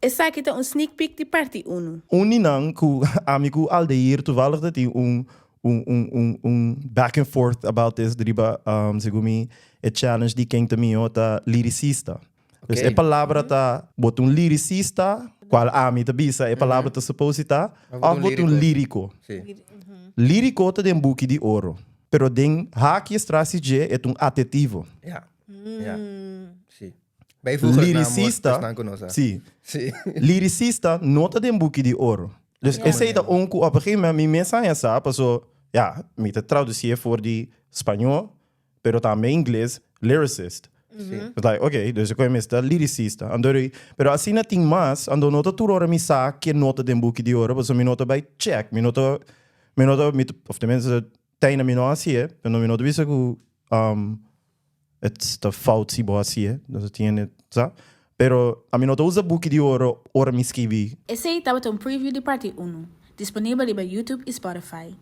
Esaki ta un sneak peek di parti unu. Un di nan ku ami ku Aldeir toevallig ta tin un un un un un back and forth about this riba segun mi e challenge di ken ta mihó ta liricista. Dus e palabra ta bo ta un liricista cual ami ta bisa e palabra ta suppose ta of bo ta un lirico. Lirico ta den buki di oro pero den haki estrasi dje e ta un adjetivo. Liricista, si. Liricista no ta den buki di oro. Dus esei ta un ku op een gegeven moment mi mes haña sa, paso ya, mi ta traducié for di spañó, pero tambe ingles, lyricist. It's like, okay, dus e mes ta liricista. Anto ri, pero asina tin mas, anto no ta tur ora mi sa ke no ta den buki di oro, paso mi no ta bai check, mi no ta, mi no ta, mi ta, of tenminste, Tijna mi no hasié, pero mi no ta bisa ku et ta fout si bo hasié, nos tiene sa. Pero ami no ta usa buki di oro ora mi skibi. Esei tabata un preview di parti unu, disponibel riba YouTube i Spotify.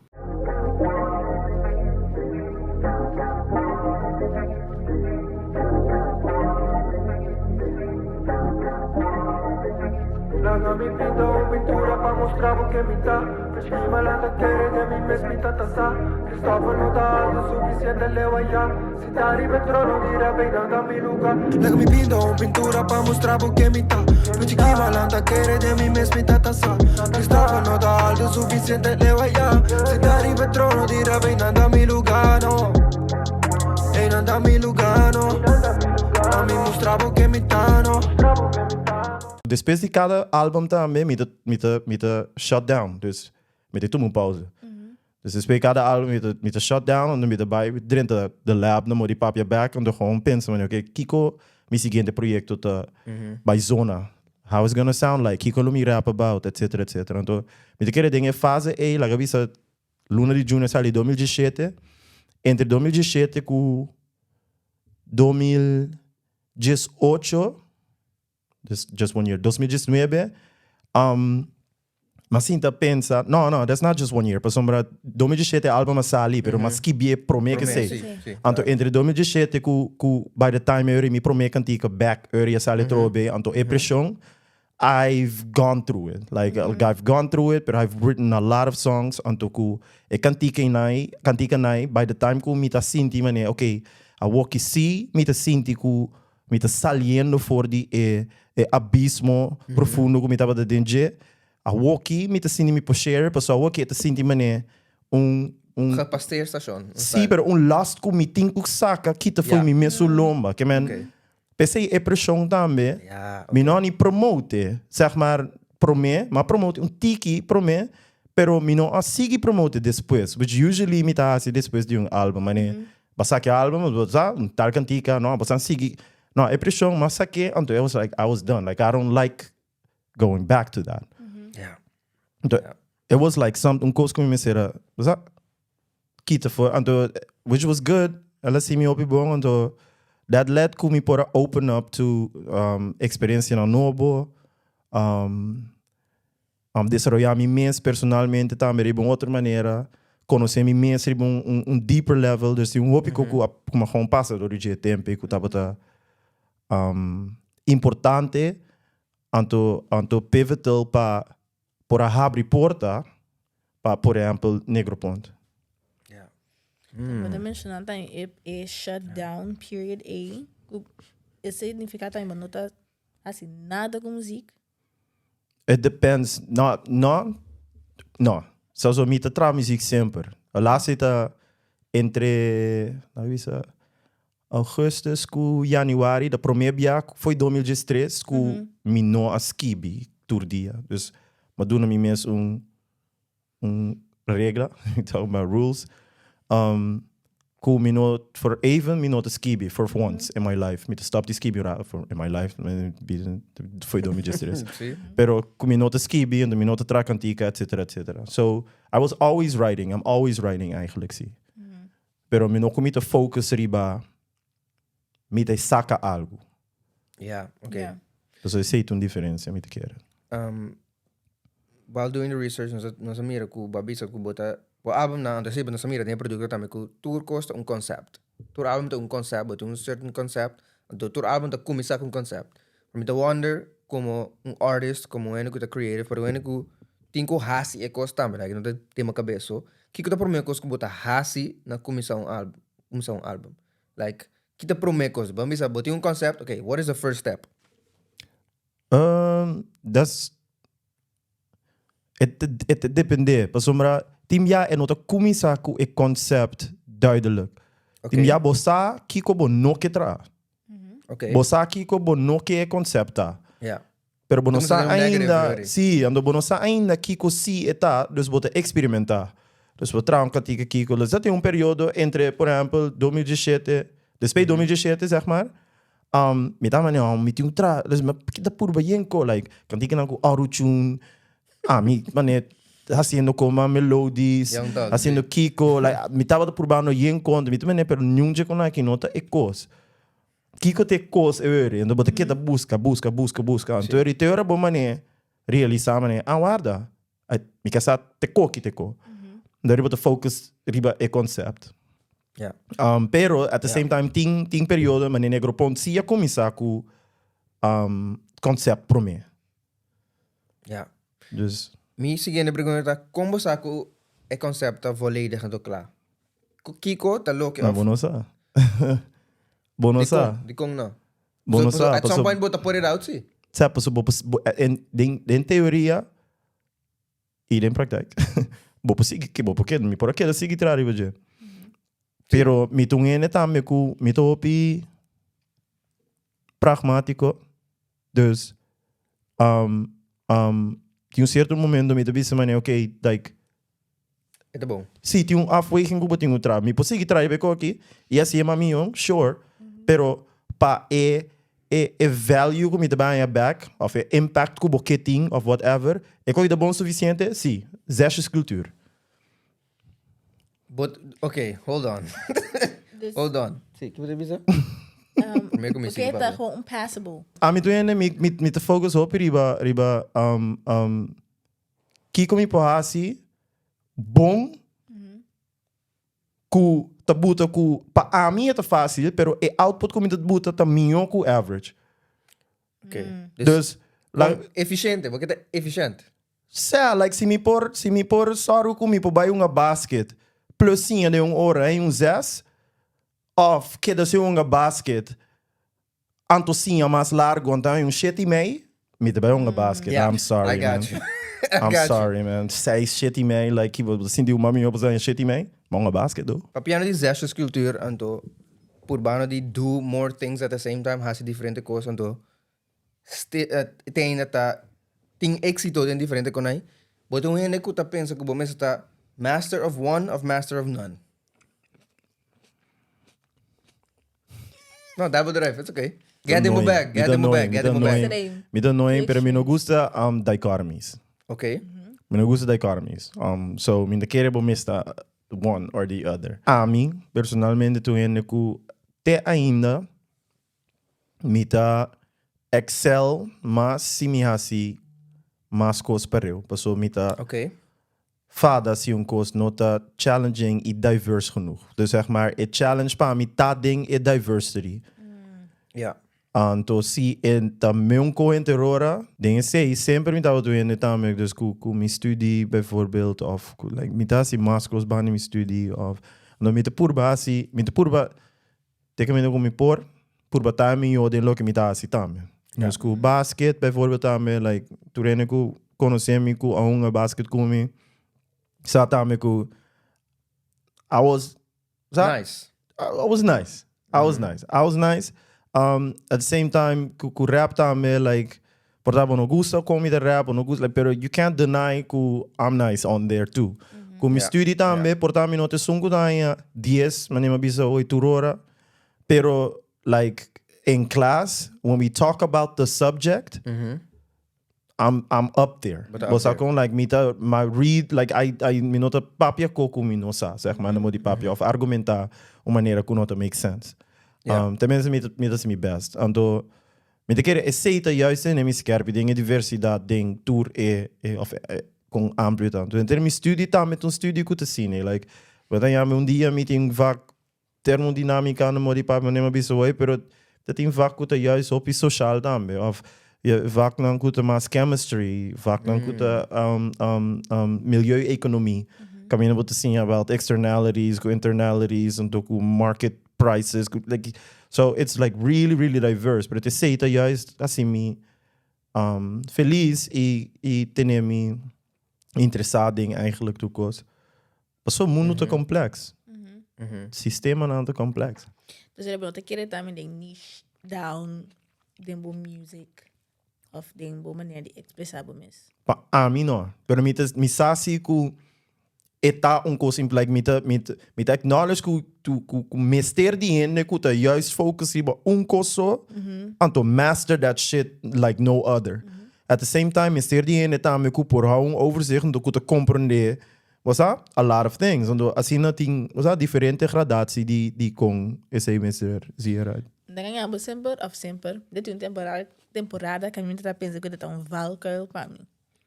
Laga mi pinta un pintura pa mustra bo ken mi ta. Mi malanta kere den mi mes mi ta ta sa. Christopher no ta alto suficiente leu aya. Si ta riba e trono di rap einan ta mi luga. Laga mi pinta un pintura pa mustra bo ken mi ta. Puchi ki malanta kere den mi mes mi ta ta sa. Christopher no ta alto suficiente leu aya. Si ta riba e trono di rap einan ta mi luga, no. Einan ta mi luga, no. Pa mi mustra bo ken mi ta, no. Despues di kada album tambe mi ta mi ta mi ta shut down dus mi ta tuma un pauze. Dus despues di kada album mi ta mi ta shut down anto mi ta bai drenta de lab na modi papia bek anto gewoon pensa mane oke kiko mi siguiente proyecto ta bai zona how it's gonna sound like kiko lo mi rap about etcetera etcetera anto mi ta kere den e fase ey laga bisa luna di junio a sali 2017 entre 2017 ku 2018 Just, just one year. 2019, um, m'a sinta pensa, no, no, that's not just one year, pasobra 2017 e album a sali, pero m'a skibié promé ke Promé, esei. sí, sí, Anto claro. entre 2017 ku, ku by the time e mi promé kantika back ori a sali trobe, anto e preshon, I've gone through it. Like, I've gone through it, pero I've written a lot of songs, anto ku e kantika inai, kantika nai, by the time ku mi ta sinti manera, okay, awoki sí mi ta sinti ku Mi ta saliendo for di e e abismo profundo ku mi tabata den dje. Awoki mi ta sinti mi por share, pasobra awoki e ta sinti manera un un Gepasteer station. Un Sí, style. pero un last ku mi tin ku saka kita fo'i Ja. mi mesun lomba. Ke men, Oké. p'esei e preshon tambe, Ja, mi oké. no a ni promote, zeg maar, promé, m'a promote un tiki promé, pero mi no a sigui promote despues, which usually mi ta hasi despues di un album, manera Bo sa ki album, bo sa un tal cantica, no, bo sa sigui. No, e presion mas saké, anto I was like, I was done. Like, I don't like going back to that. Anto, it was like some, un kos ku mi mester a, bo sa, kita for, anto, which was good, el a hasi mi hopi bon, anto, that led ku mi por a open up to um, experiencianan nobo, um, Desaroyá mi mes personalmente tambe riba un otro manera, konosé mi mes riba un un un deeper level, dus tin un hopi ku ku a ku mi a gewoon pasa dor di dje tempu ku tabata importante anto anto pivotal pa por a habri porta pa por ehèmpel Negropont. Bo ta menshoná tambe e e shutdown period ei ku esei signifiká tambe bo no ta hasi nada ku muzik. It depends. No, no, no. Zelfs mi ta traha muziek semper. E laatste ta entre, laat bisa, augustus ku januari, de prome bia foi 2013 ku mi no a skibi tur dia. Dus mi a duna mi mes un un regla, talking about rules, um, ku mi no, for even mi no ta skibi for once in my life. Mi ta stop di skibi ra, for in my life, foi 2013. Sí. Pero ku mi no ta skibi, en mi no ta traha kantika, etcetera, etcetera. So, I was always writing, I'm always writing eigenlijk, sí. Pero mi no ku mi ta focus riba mi ta saka algu. Ja, oké. Ja. Pasobra esei ta un diferensia, mi ta kere. Um, while doing the research, nos a, nos a mira ku bo a bisa ku bo ta, bo albumnan, anto esei nos a mira den e produkto tambe ku tur kos ta un concept. Tur album ta un concept, bo tin un certain concept, anto tur album ta kuminsá ku un concept. Mi ta wonder. Como un artist, como un hende cu ta creative, pero un hende cu tin cu haci e cos tambe, like no ta den bo cabes so. Kico ta prome cos cu bo ta haci na cuminsa un album, cuminsa un album? Like, ki ta prome cos? Bo a bisa bo tin un concept, okay, what is the first step? That's, e ta e ta depende, pasobra tin bia e no ta cuminsa cu e concept duidelijk. Tin bia bo sa kico bo no ke traha. Okay. Bo sa kiko bo no ke e concept ta. Ja. Pero bo no Como sa se un negative ainda, theory. sí, anto bo no sa ainda kiko sí e ta, dus bo ta experimenta. Dus bo traha un katika kiko. Dus dat tin un periodo entre, por ehempel, 2017, despues 2017 zeg maar, um, mi ta mane, oh, mi tin un traha, dus mi a kita purba yen ko, like, kantikanan ku autotune, Ami mane haciendo coma melodies, Young Thug, haciendo kiko, like, mi tabata purbando yen konta, mi ta mane, pero niun dje kon aki no ta e kos. Kiko ta e kos e weri? Enton bo ta keda buska, buska, buska, buska. Anto eri te ora bo mane realisa mane, ah warda, ai, mi ka sa te ko ki te ko. Enton eri bo ta focus riba e concept. Ja. Pero at the same time tin tin periodo mane Negropont si a kuminsá ku concept promé. Ja. Dus. Mi siguiente pregunta ta, kon bo sa ku e concept ta volledig en to kla? Kiko ta loke No, of bo no sa. Bo no sa. Dikon? Dikon no? Bo no So, sa, at some paso- point bo ta put it out, si. Sa, paso bo, bo, en, den, den teoria i den praktijk, bo por sigui, bo por keda, mi por a keda sigui traha riba dje. Pero mi ta un hende tambe ku mi ta hopi pragmatico. Dus, um, um, tin un cierto momento mi ta bisa mane, ok, like, E ta bon. Si, tin un afweging ku bo tin ku traha. Mi por sigui traha riba e koki i hasi e mamion, sure, pero pa e e e value ku mi ta bai haña bek òf e impact ku bo ke tin òf whatever, e koki ta bon sufisiente? Si. Zesjes cultuur. But, ok, hold on. Dus, Hold on. Si, ki bo ta bisa? Promé ku mi Porque sigui ta papia. gewoon un passable. Ami tur hende mi mi mi ta focus hopi riba riba um um kiko mi por hasi bon ku ta buta ku pa ami e ta fácil pero e output ku mi ta buta ta mihó ku average. Ok. Dus, Dus la eficiente, bo ke ta eficiente. Sea, like si mi por, si mi por sòru ku mi por bai hunga basket plus siña den un ora en un zes, òf keda sin hunga basket anto siña mas largu anto en un shete i mei, mi ta bai hunga basket. Yeah, I'm sorry, I got man. you. I I'm got you. sorry, man. Seis, shete i mei, like ki bo ta sinti un mami pa sa shete i mei, mi a hunga basket do. Papiando di zesjes cultuur anto purbando di do more things at the same time, hasi diferente cos anto te ainda ta tin éxito den diferente konai, bo ta un hende ku ta pensa ku bo mester ta master of one of master of none. No, dal bo drive, it's okay. Get in bo bag, get in bo bag, get in bo bag. Mi ta annoying, pero mi no gusta um, dichotomies. Okay. Mi no gusta dichotomies. Um, so, mi ta kere bo mester one or the other. Ami, personalmente, ta un hende ku te ainda Mi ta excel mas si mi hasi mas kos pareu, paso mi ta Ok. fada si un kos no ta challenging i diverse genoeg. Dus zeg maar, e challenge pa mi ta den e diversity. Ja. Anto si e ta meun ko henter ora, den esei semper mi tabata hende tambe, dus ku ku mi studie bijvoorbeeld of ku like mi ta hasi mas kos banda mi studie of no mi ta purba hasi, mi ta purba Te kaminda ku mi por, purba ta mihó den loke mi ta hasi tambe. Dus ku basket bijvoorbeeld tambe, like tur hende ku konosé mi ku a hunga basket ku mi, sa tambe ku I was, sa? Nice. I was nice. I was nice. I was nice. Um, at the same time, ku, ku rap tambe, like, por ta bo no gusta kon mi ta rap, bo no gusta, like, pero you can't deny ku I'm nice on there too. Ku mi Yeah, studie tambe, por ta mi no ta esun ku ta haña dies, manera mi a bisa hoy tur ora, pero like in class, when we talk about the subject, I'm I'm up there. Bo ta Bo up sa there. kon like mi ta my read like I I mi no ta papia ko ku mi no sa, zeg maar, na mo di papia of argumenta un manera ku no ta make sense. Yeah. Um, tenminste mi ta mi ta hasi mi best. Anto Mi ta kere esei ta juist den mi skerpi den e diversidad den tur e e of e kon amplio ta. Entonces henter mi studie tambe ta un studie ku ta asina like bo ta yama un dia mi tin vak termodinamica na modi papia manera mi a bisa hoy pero ta tin vak ku ta juist hopi social tambe of. Vaknan ku ta mas chemistry, vaknan ku ta milieu-economie. Kaminda bo ta siña about externalities ku internalities anto ku market prices ku like so it's like really really diverse pero esei ta juist hasi mi felis i i tene mi interesá den eigenlijk tur kos. Pasobra mundu ta complex. Sistemanan ta complex. Dus bo no ta kere tambe den niche down den bo music of den bo manera di expresa bo mes? Pa ami no. Pero mi ta mi sa si ku e ta un kos imp like mi ta mi ta mi ta acknowledge ku tu ku ku mester di hende ku ta juist focus riba un kos so anto master that shit like no other. At the same time mester di hende tambe ku por hou un overzicht anto ku ta comprende Bo sa, a lot of things. Anto asina tin, bo sa, diferente gradatie di di kon esei mester zie eruit. Nan a yama bo semper of semper? Den tin un temporada temporada ku mi ta pensa ku ta un valkuil pa mi.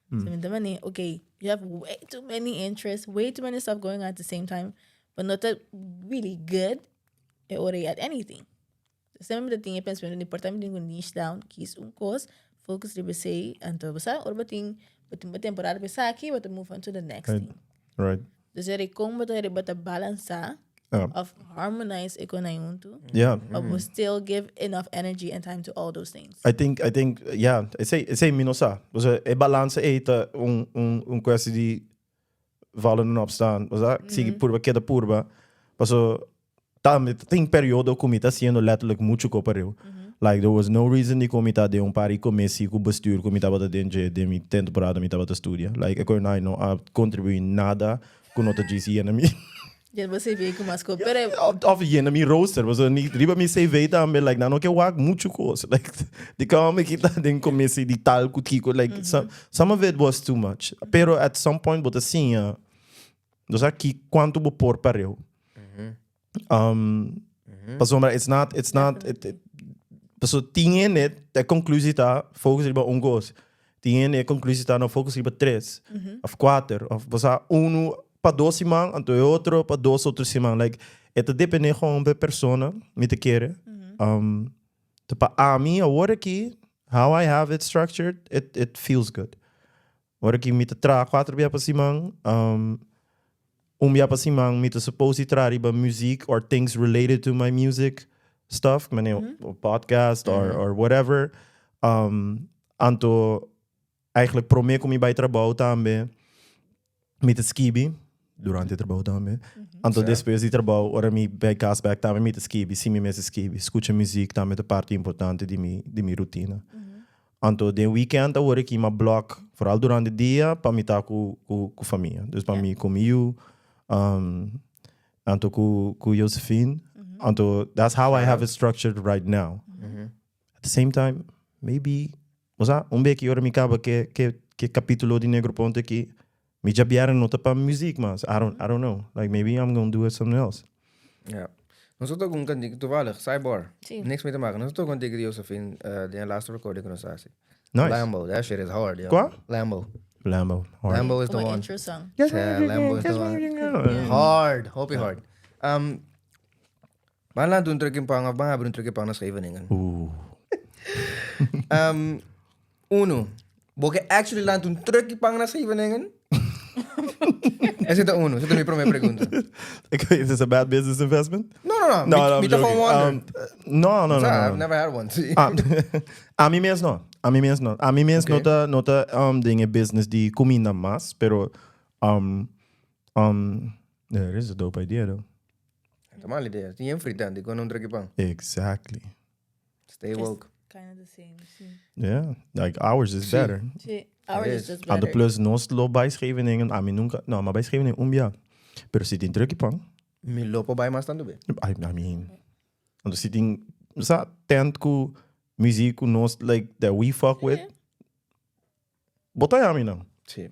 So mi ta mane, okay, you have way too many interests, way too many stuff going on at the same time, but no ta really good e ora ei at anything. Semper mi ta tin e pensamentu di por ta mi tin ku niche down, kies un kos, focus riba esei, anto bo sa ora bo tin bo tin bo temporada pa esaki bo ta move on to the next thing. Right. Dus e kon bo ta riba ta balansa of harmonize e konai huntu but bo still give enough energy and time to all those things. I think I think yeah esei esei mi no sa. Pasobra e balansa ei ta un un un kwestie di vallen en opstaan. Bo sa sigui purba keda purba paso Tambe ta tin periodo ku mi ta hasiendo letterlijk muchu ko pareu. Like there was no reason dikon mi ta den un par di commissie ku bestuur ku mi tabata den dje den mi temporada mi tabata studia. Like e koinai no a contribui nada ku no ta djis yena mi. Dje bo CV ku mas ko pero. Of yena mi rooster pasobra ni riba mi CV tambe like nan no ke wak muchu kos. Like dikon mi kita den commissie di tal ku kiko like some of it was too much. Pero at some point bo ta siña Nos a ki cuanto bo por pareu. Um, pasobra it's not, it's not, it, it, paso tin hende, e conclusie ta focus riba un cos. Tin hende e conclusie ta no focus riba tres, of cuater, of bosa uno pa dos siman, anto e otro pa dos otro siman. Like, e ta depende gewoon pe persona, mi ta kere. Um, te pa ami awor aki, how I have it structured, it, it feels good. Ora ki mi ta traha kuater bia pa siman, un bia pa siman mi ta suppose di traha riba muziek or things related to my music stuff, manera un podcast or or whatever. Anto eigenlijk prome ku mi bai trabou tambe mi ta skibi durante trabou tambe. Anto despues di trabou ora mi bai kas bek tambe mi ta skibi, si mi mester skibi. Skucha muziek tambe ta parti importante di mi di mi rutina. Anto den weekend awor aki m'a blok vooral durante dia pa mi ta ku ku ku famia. Dus pa mi ku mi yu, anto ku ku Josephine. Anto that's how I have it structured right now. At the same time, maybe, bo sa, un beki ora mi kaba ke ke ke kapitulo di Negroponte aki, mi djabièrnè no ta pa muziek mas. I don't I don't know. Like maybe I'm gonna do it something else. Ja. Nos a toca un cantica, toevallig, sidebar. Sí. Niks mee te maken. Nos a toca un tiki di Josephine eh, den e laatste recording ku nos a hasi. Nice. Lambo, that shit is hard, yo. Kwa? Lambo. Lambo. Hard. Lambo is the Como one. intro song. Yeah, Lambo is the one. Hard, hopi hard. Um, maar laat doen truck in pang of maar hebben een truck in pang naar Scheveningen. Oeh. Uno, bo ke actually laat un truck in pang naar Scheveningen? Ese ta uno, ese ta mi prome pregunta. Ik weet, is this a bad business investment? No, no, no. No, mi, no, mi I'm ta gewoon joking. wonder. No, no, no, Sa, no, I've no. never had one. Sí. Ah, ami mes no. Ami mes no. Ami mes no Okay. ta, no ta den e business di cuminda mas, pero yeah, it is a dope idea though. Ta mal idea. Tin yen fritan, di con un truck in pang. Exactly. Stay woke. Kind of the same. Sí. Yeah, like ours is Sí. better. Sí. Ours It is is. just Anto better. plus nos lo bai Scheveningen, ami nunca, no, ma bai Scheveningen un bia. Pero si tin truck pan, Mi lo por bai mas tanto be. I mean, anto si tin, sa, tent ku muziek ku nos like that we fuck with. Bo ta yami nan. Sí.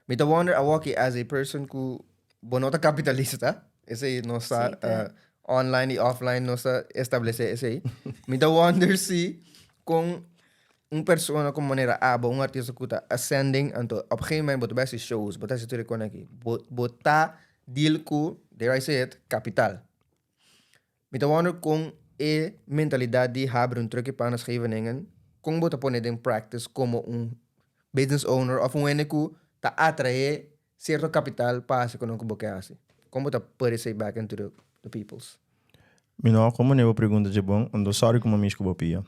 Mi ta wonder awoki as a person ku bo no ta kapitalista, esei nos ta Sí, ta. online i offline nos ta establesé esei. Mi ta wonder si kon un persona ku manera abo, un artista ku ta ascending, anto op gegeven moment bo ta bai hasi shows, bo ta hasi tur e kon aki. Bo bo ta deal ku, dare I say it, kapital. Mi ta wonder kon e mentalidat di habri un truck i pan na Scheveningen. Kon bo ta pone den practice komo un business owner of un hende ku ta atraé sierto kapital pa hasi ku nan ku bo ke hasi? Kon bo ta put esei back into the peoples? Mi no a komprende bo pregunta dje bon, anto sorry ku mi a mish ku bo pia.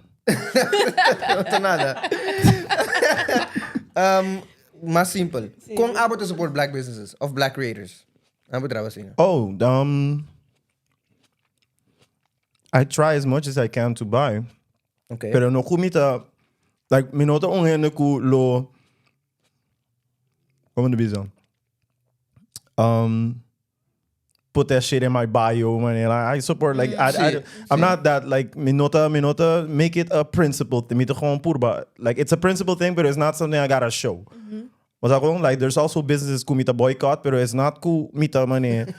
No ta nada. Mas simpel, kon abo ta support black businesses of black creators? Abo traba asina. Oh, I try as much as I can to buy. Okay. Pero no ku mi ta, like, mi no ta un hende ku lo, komo ta bisa? Put that shit in my bio, man. Like, I support, like, I, I'm not that, like, mi no ta, mi no ta make it a principle thing. Mi ta gewoon purba. Like, it's a principle thing, but it's not something I gotta show. Bo sa kon? Like, there's also businesses ku mi ta boycott, pero it's not ku mi ta mane,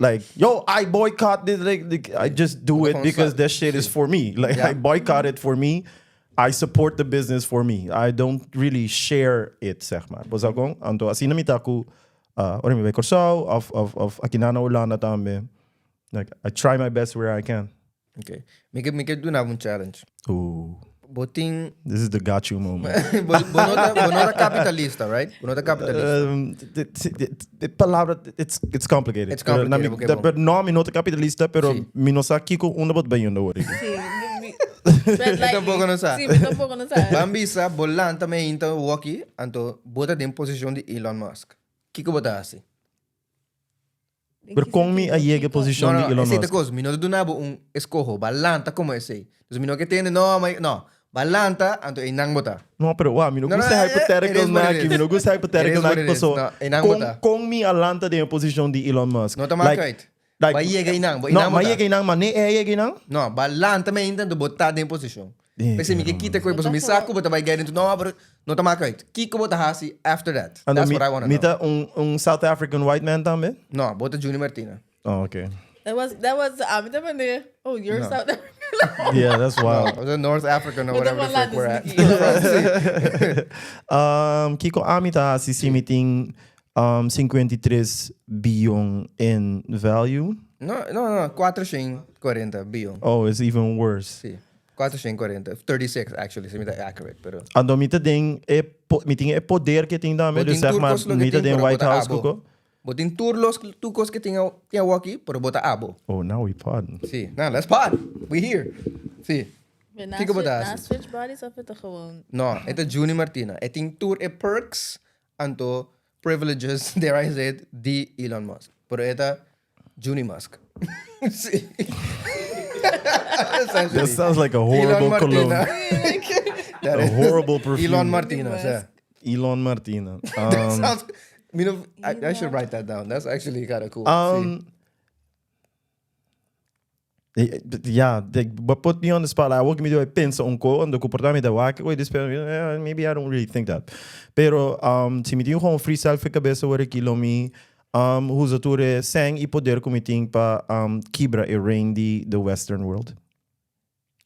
like, yo, I boycott this, like, I just do it because that shit is for me. Like, I boycott it for me. I support the business for me. I don't really share it, zeg maar. Bo sa kon? Anto, asina mi ta ku, ora mi bai Kòrsou, of, of, of akinan na Hulanda tambe. Like, I try my best where I can. Ok. Mi ke, mi ke duna bo un challenge. Ooh. Bo tin... This is the got you moment. bo, bo no ta, bo no ta capitalista, right? Bo no ta capitalista. De palabra, it's complicated. It's complicated, Pero, na mi, okay, da, bon. pero no, mi no ta capitalista, pero Sí. mi no sa kiko unda bot bay unda word. Sí, mi Mi tampoco no sa. Sí, mi tampoco no sa. Ban bisa, bo lanta me inta woki, anto bo ta den posicion di Elon Musk. Kiko bo ta hasi? Pero kon mi a yega e posishon No, no, di Elon esei ta Musk? kos. Mi no ta duna bo un eskoho. Ba lanta komo esei. Dus mi no ke tende, no, ma, no. Ba lanta, anto einan bo ta. No, pero wak, mi no No, no, gusta eh, eh, hypothetical it is what it naki. is. Mi no gusta It hypothetical is what naki it is. paso No, einan bo kon, ta. kon mi a lanta den e posishon di Elon Musk? No ta maak Like, uit. like, Ba yega einan, bo No, einan bo ma ta. yega einan, ma ne e a yega einan? No, ba lanta me ainda, anto bo ta den posishon. Eh, P'esei mi ke kita koe, pasobra mi sa ku bo ta bai get into, no, pero no ta maak uit. Kiko bo ta hasi after that? Anto That's mi, what I wanna mi know. ta un, un South African white man tambe? No, bo ta Juni Martina. Oh, okay. That was, that was, ami ta mende, oh, you're No. South African. Yeah, that's No, wild. bo ta North African or Bo ta whatever the van frick we're at. Landis, Kiko ami ta hasi si mi tin um, 53 bion in value? No, no, no, 440 bion. Oh, it's even worse. Sí. 440, 36 actually, si mi ta accurate, pero. Anto mi ta den e po, mi tin e poder ke tin tambe, Bo dus tin zeg tur maar, kos loke mi ta tin, den pero bo White ta House abo. kuko. Bo tin tur los tur kos ke tin tin awoki, pero bo ta abo. Oh, now we pod. Sí, now let's pod. We here. Sí. Maar na Kiko bo ta na hasi? switch bodies of het gewoon? No, e ta Juni Martina. E tin tur e perks anto privileges, dare I say it, di Elon Musk. Pero e ta Juni Musk. Sí. Essentially. That sounds like a horrible Elon cologne. Martina. That A is- horrible perfume. Elon Martina, yeah. Elon Martina. That sounds. You know, I should write that down. That's actually kind of cool. Sí. Ja, but put me on the spot. Awor ku mi debe pensa un ko, ando ku por ta mi ta wak, oye, this, maybe I don't really think that. Pero si mi tin gewoon freestyle for kabesa awor aki lo mi usa tur e sèn i poder ku mi tin pa kibra e reign di the western world.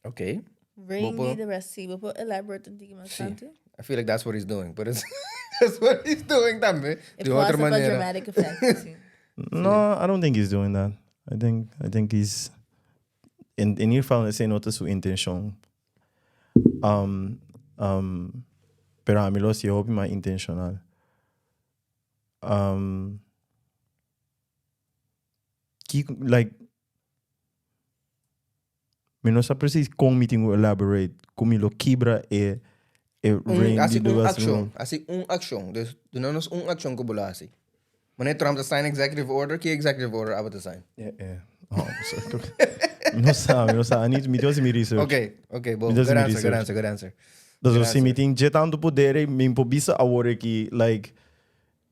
Okay. Reign Bo di the rest, sí. Bo por elaborate un tiki mas Sí. tantu? I feel like that's what he's doing, but it's that's what he's doing tambe. E Di otro pasa pa manera. dramatic effect, sí. No, I don't think he's doing that. I think he's in ieder geval esei no ta su intencion. Pero ami lo hasi hopi mas intencional. Kiko, like, mi no sa precies kon mi tin ku elaborate ku mi lo kibra e Un, reign hasi di un de accion. Hasi un accion. Dus duna nos un accion ku bo lo hasi. Wanneer Trump ta sign executive order, ki executive order abo ta sign? Yeah. Oh, so, mi no sa, mi no sa. I need, mi tin hasi mi research. Okay, bo. Mi tin hasi Good mi answer, good research. answer, good answer. Dus Good si mi answer. tin dje tantu poder, mi por bisa awor aki, like,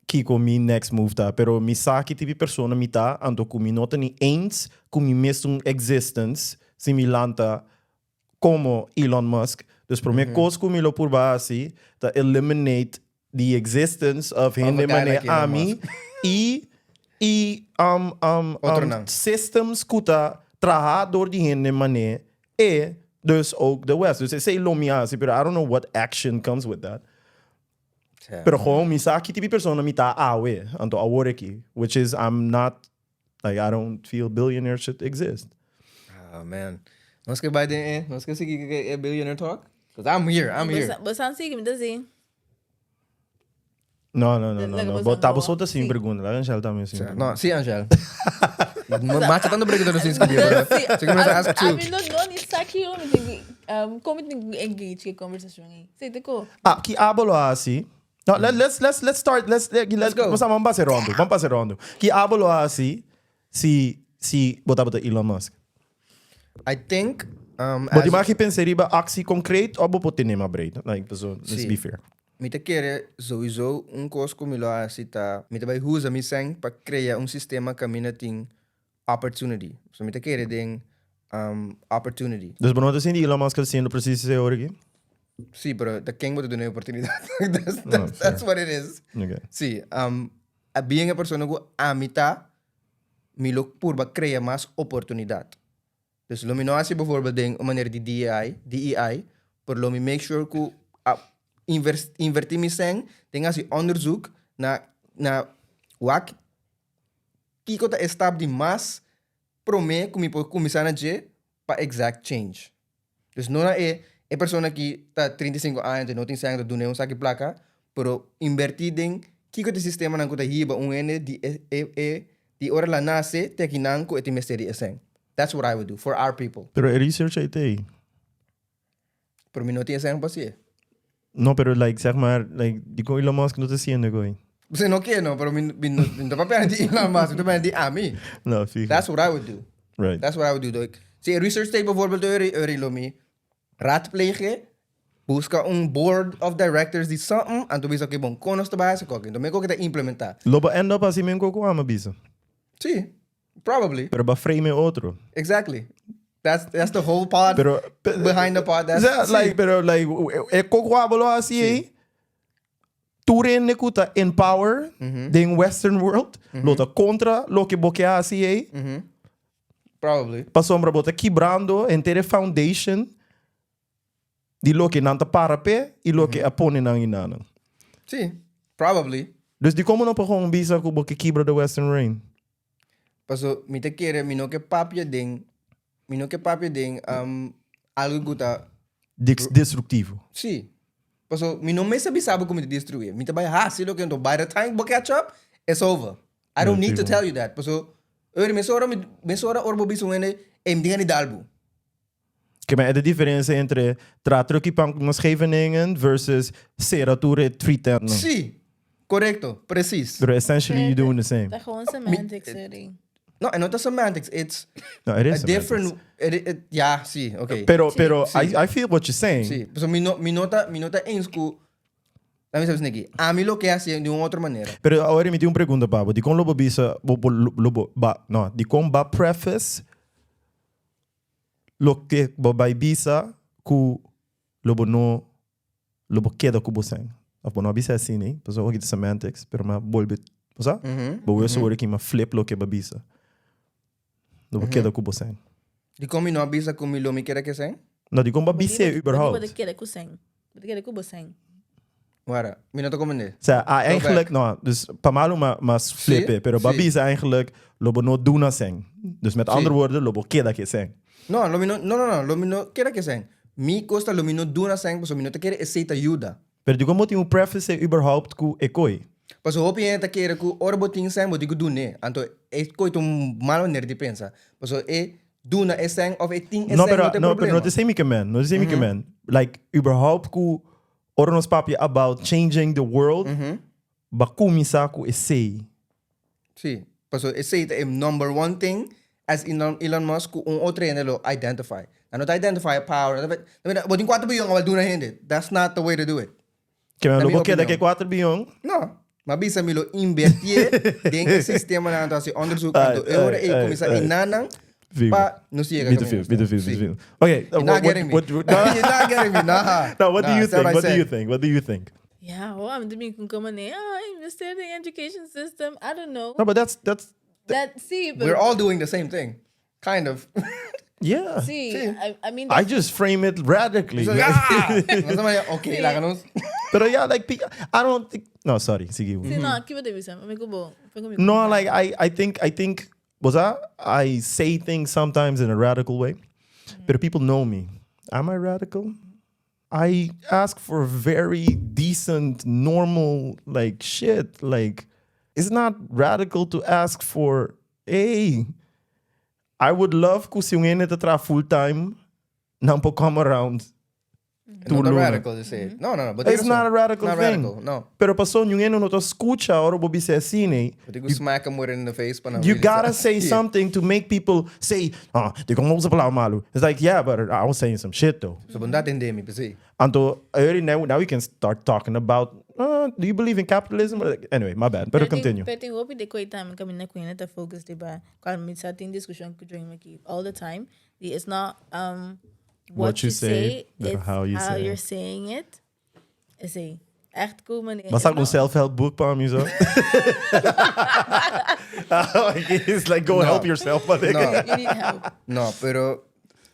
kiko mi next move ta. Pero mi sa ki tipo di persona mi ta, anto ku mi no ta ni eens ku mi mesun existence si mi lanta komo Elon Musk. Dus prome kos ku mi lo purba hasi ta eliminate the existence of hende guy manera like Elon ami Musk. i Otronan. systems ku ta traha dor di hende manera e dus ook de West. Dus esei lo mi hasi, pero I don't know what action comes with that. Pero gewoon mi sa ki tipo di persona mi ta awe, anto awor aki, which is I'm not, like I don't feel billionaires should exist. Ah, man. Nos ke bai den e, nos ke sigui ku e billionaire talk? Because I'm here, I'm here. Bo san sigui, mi ta si. No, no, no, no, Laga no. bo Bo san ta bo boa. so ta sin Sí. pregunta. Laga Angel tambe sin pregunta. No, sí, Angel. Macha tanto pregunta no sin escribir, pero. Sí. So que me ask A two. mi no no ni sa ki yo mi tin ku kon mi tin ku engage ku e kombersashon ei. Sí, te ko. Ah, ki abo lo hasi? No, let, let's, let's, let's start, let's, let's, Let's go. Basta, ban pasa e rondo, ban pasa e rondo. Ki abo lo hasi si, si bo tabata Elon Musk? I think um, Bo as- di maki pensa riba actie concreet of bo por tene mas breed? Like, so, let's Sí. be fair. Mi ta kere sowieso un kos ku mi lo hasi ta mi ta bai usa mi sèn pa krea un sistema kaminda tin opportunity. So mi ta kere den um, opportunity. Dus bo no ta sinti Elon Musk haciendo precies esei ora aki? Sí, pero ta ken bo ta duna e oportunidat? that's, that's, No, fair. that's what it is. Okay. Sí, um, a bien e persona ku ami ta, mi lo purba krea mas oportunidat. Dus lo mi no hasi bijvoorbeeld den un manera di DEI, DEI, pero lo mi make sure ku a invers, inverti mi sèn den hasi onderzoek na na wak kiko ta e stap di mas promé ku mi por kuminsá na dje pa exact change. Dus no na e e persona ki ta 35 aña anto no tin sèn ta dun'é un saki plaka, pero invertí den kiko ta e sistemanan ku ta hiba un hende di e e e di ora el a nase te akinan ku e tin mester di e sèn. That's what I would do for our people. Pero e research ei ta ei. Pero mi no tin e sèn pa hasié. No, pero like zeg maar, like dikon Elon Musk no ta hasiendo e koe? Bo no ke no, pero mi mi no mi no ta papia di Elon Musk, mi ta papia di ami. No, fijo. That's what I would do. Right. That's what I would do. Like, si e research tape bijvoorbeeld ori, ori lo mi raadplegen, busca un board of directors di something, anto bisa oké bon, kon nos ta bai hasi koki. Anto mi koki ta implementa. Lo bo end up hasi men koko ama bisa. Sí, probably. Pero ba frame e otro. Exactly. That's, that's the whole pod Pero behind the pod. That's, Ja, sí. like, pero like, e koko abo lo hasi ei, tur hende ku ta in power den western world lo ta kontra loke bo ke hasi ei. Probably. Pasobra bo ta kibrando henter e foundation di loke nan ta para p'e i loke a pone nan inanan. Sí, probably. Dus dikon bo no por gewoon bisa ku bo ke kibra the western reign? Paso mi ta kere mi no ke papia den mi no ke papia den um, algo ku ta Destructivo. Sí. Paso mi no mester bisa bo ku mi ta destruye. Mi ta bai hasi loke anto by the time bo catch up, it's over. I don't need to tell you that. Paso ora mesora mi mesora ora bo bisa un hende, ey mi tin gana di dal bo. Ke men e de diferensia entre traha truki pan ku Scheveningen versus sera tur e three-tentnan. Sí, korekto, precies. Pero essentially you doing the same. Ta gewoon semantics, sorry. No, e no ta semantics, it's No, it a is semantics. different, it, it, ja, sí, oké. Pero, pero I, I feel what you're saying. Sí, pasobra mi no, mi no ta, mi no ta eens ku, laat mi sa esaki, ami lo ke hasi di un otro manera. Pero awor mi tin un pregunta pa bo. Dikon lo bo bisa, bo, bo, lo bo, ba, no, dikon ba preface Loke bo bai bisa ku lo bo no lo bo keda ku bo sen. Of bo no a bisa asina ei, pasobra hopi ta semantics, pero mi a bolbe, bo sa? Bo wou seguro ki mi a flip loke bo a bisa. Lo bo keda ku bo sen. Dikon mi no a bisa ku mi lo mi keda ku e sen? No, dikon bo a bis'é überhaupt? Bo ta keda ku sen. Bo ta keda ku bo sen. Wara, mi no ta comprende. Sea, a Go eigenlijk, back. no, dus pa malu ma, ma flippe, pero ba sí. bisa eigenlijk, lo bo no duna sen. Dus met Sí. andere woorden, lo bo keda ke sen. No, lo mi no, no, no, no, lo mi no keda ke sen. Mi kos ta lo mi no duna sen, pasobra mi no ta kere esei ta yuda. Pero dikon bo tin un preface überhaupt ku e koi? Pasobra hopi hende ta kere ku ora bo tin sen, bo tin ku dun'é. Anto e koi ta un mal manera di pensa. Pasobra e duna e sen of e tin e No, sen pero, no ta e no, pero problema. no ta esei mi ke men, no ta esei mi ke men. Like, überhaupt ku Ora nos papia about changing the world, ba cuminsa cu esey. Sí, paso esey ta e number one thing as Elon, Elon Musk cu un otro hende lo identify. Nan no ta identify power, nan ta, nan bo tin cuatro billion awor duna hende. That's not the way to do it. Ke men Ta lo mi bo keda opinion. ke cuatro billion? No, ma bisa mi lo invertié den e sistemanan anto haci onderzoek Ai, anto e ora ai, ei ai, cuminsa ai. enanan Figo. pa nos yega Mi ta kaminda feel, nos mi ta ta. feel, mi ta Sí. feel. Okay, You're not what, getting me. what, what, no, You're not getting me. Nah. no, what do Nah, you that's what think? I What do said. you think? What do you think? Ja, hoor, I'm doing como nee, ah, investeer in the education system. I don't know. No, but that's that's That see, but We're all doing the same thing. Kind of. yeah. see, Sí. I mean, I just frame it radically. So, ah! Nos ta manera, okay, laga nos. Pero yeah, like I don't think no, sorry, sigui. sí, no, aquí bo te bisa, mi kubo, No, like I think I think was I I say things sometimes in a radical way, but people know me. Am I radical? I ask for very decent, normal, like shit. Like, it's not radical to ask for, hey, I would love ku si un hende ta traha full time, nan por come around. It's not radical to say it. No, no, no. But It's not a radical not thing. Radical, no. Pero paso niun hende no ta scucha ora bo bisa asina, eh. Bo tin ku smack 'em with it in the face pa nan You really gotta sa. say something to make people say, ah, di kon usa palabra malu. It's like, yeah, but I was saying some shit though. So bo no ta atende mi, p'esei. Anto, already now we can start talking about, do you believe in capitalism? Anyway, my bad. Pero continue. Pero tin hopi di koe tambe kaminda ku hende ta focus riba kual mi sa tin diskushon ku Joey aki all the time. Di it's not what, you say, but it's how you how say you're it. saying it. Esei. Echt cool manier. Mas algun self-help book pa mi zo? It's like go No. help yourself, but No. You need help. No, pero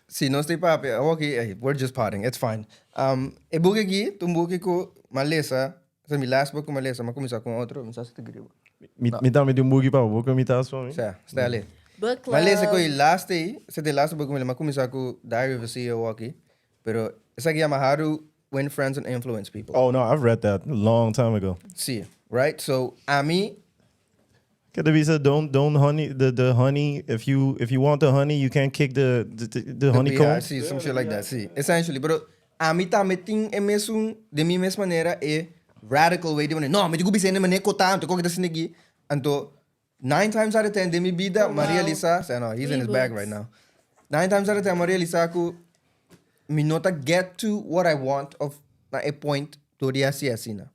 si nos ta papia, okay, hey, we're just potting, it's fine. E boek aki, ta un boek ku m'a lesa, esei mi last book ku m'a lesa, m'a kuminsá ku otro, mi sa si ta gribo. Mi tambe tin un boek pa bo, mi ta asua mi. Sa, sta ali. Book club. M'a lesa ku e last ei, esei ta e last book ku mi lesa, m'a kuminsá ku Diary of a CEO aki, pero esaki yama How to Win Friends and Influence People. Oh no, I've read that long time ago. Si, right? So, ami Ke ta bisa don't don't honey the the honey if you if you want the honey you can't kick the the, the, the honeycomb. Yeah, si, some shit like that, si. Essentially, pero ami tambe tin e mesun, den mi mes manera e radical way di manera, no, mi tin ku bisa hende manera ku ta, anto koke ta asina aki. Anto, nine times out of ten den mi bida, m'a realisa, sea no, he's in his bag right now. Nine times out of ten m'a realisa ku mi no ta get to what I want of na e point dor di hasi asina.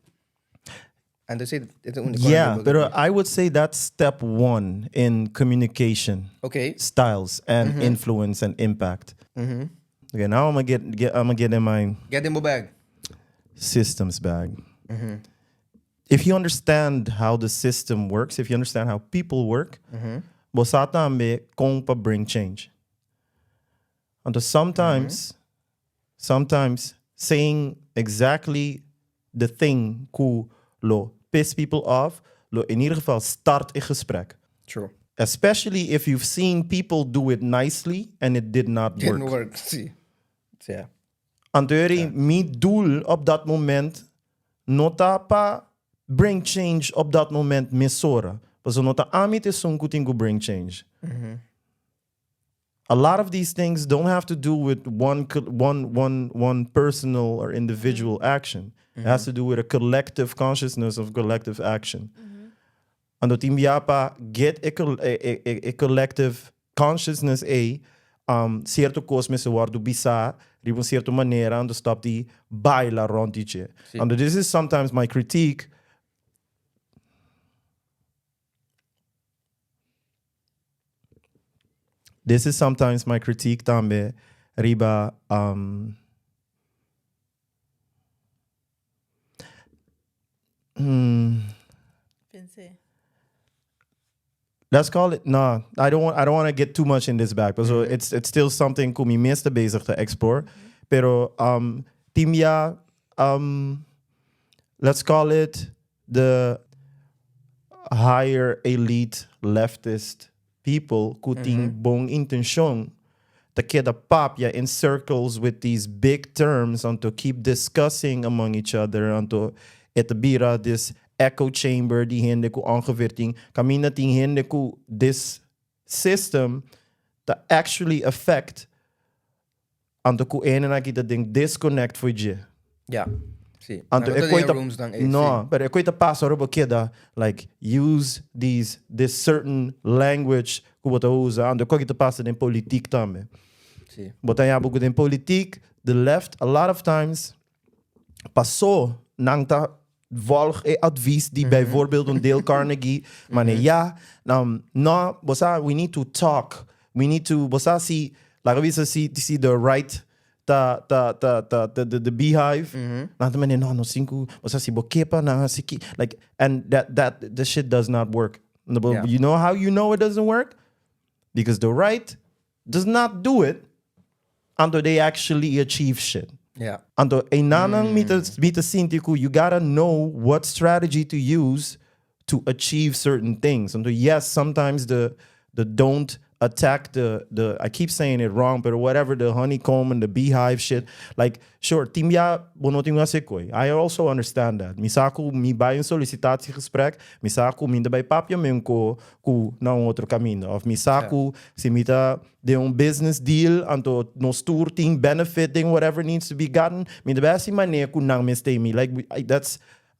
Anto esei ta un Yeah, pero I would say that's step one in communication styles and influence and impact. Okay, now I'm gonna get, get I'm gonna get in my Get in bo bag. systems bag. If you understand how the system works, if you understand how people work, bo sa tambe kon pa bring change. Anto sometimes, sometimes saying exactly the thing ku lo piss people off, lo in ieder geval start e gesprek. True. Especially if you've seen people do it nicely and it did not work. Didn't work, si. Ja. Anto eri mi doel op dat moment no ta pa bring change op dat moment mesora. Pasobra no ta ami ta esun ku tin ku bring change. A lot of these things don't have to do with one, one, one, one personal or individual action. It has to do with a collective consciousness of collective action. Anto tin bia pa get e, e, e, e collective consciousness ei, um, cierto cos mester wordo bisa riba un cierto manera, anto stop di baila rond di dje. Anto this is sometimes my critique. This is sometimes my critique tambe riba um, hmm, Pensé. Let's call it no, I don't want I don't want to get too much in this bag, so it's still something ku mi mes ta bezig te explore. Pero tin bia let's call it the higher elite leftist people ku tin bon intenshon ta keda papia in circles with these big terms anto keep discussing among each other anto e ta bira this echo chamber di hende ku ongeveer tin kaminda tin hende ku this system ta actually affect anto ku hendenan aki ta den disconnect fo'i dje. Ja, si. Anto Nan e no ta koi den ta rooms dan, eh, no, si. pero e koi ta pasa ora bo keda like use these this certain language ku bo ta usa, anto e koi ta pasa den politiek tambe. Si. Bo ta haña bo ku den politiek the left a lot of times paso nan ta volg e advies di bijvoorbeeld un Dale Carnegie, mane ja, no, bo sa we need to talk, we need to, bo sa si, laga bisa si si the right ta ta ta ta ta the, the beehive, nan ta mane no, nos tin ku, bo sa si bo kepa nan hasi ki, like, and that that the shit does not work. But you know how you know it doesn't work? Because the right does not do it until they actually achieve shit. Anto einanan mi ta mi ta sinti ku you gotta know what strategy to use to achieve certain things. Anto yes, sometimes the the don't attack the, I keep saying it wrong, but whatever, the honeycomb and the beehive shit. Like, sure, tin bia bo no tin hasi koi. I also understand that. Mi sa ku mi bai un sollicitatiegesprek, mi sa ku mi ta bai papia men ku na un otro kaminda. Of mi sa ku si mi ta den un business deal, anto nos tur tin benefit den whatever needs to be gotten, mi ta bai hasi manera ku nan mester mi. Like,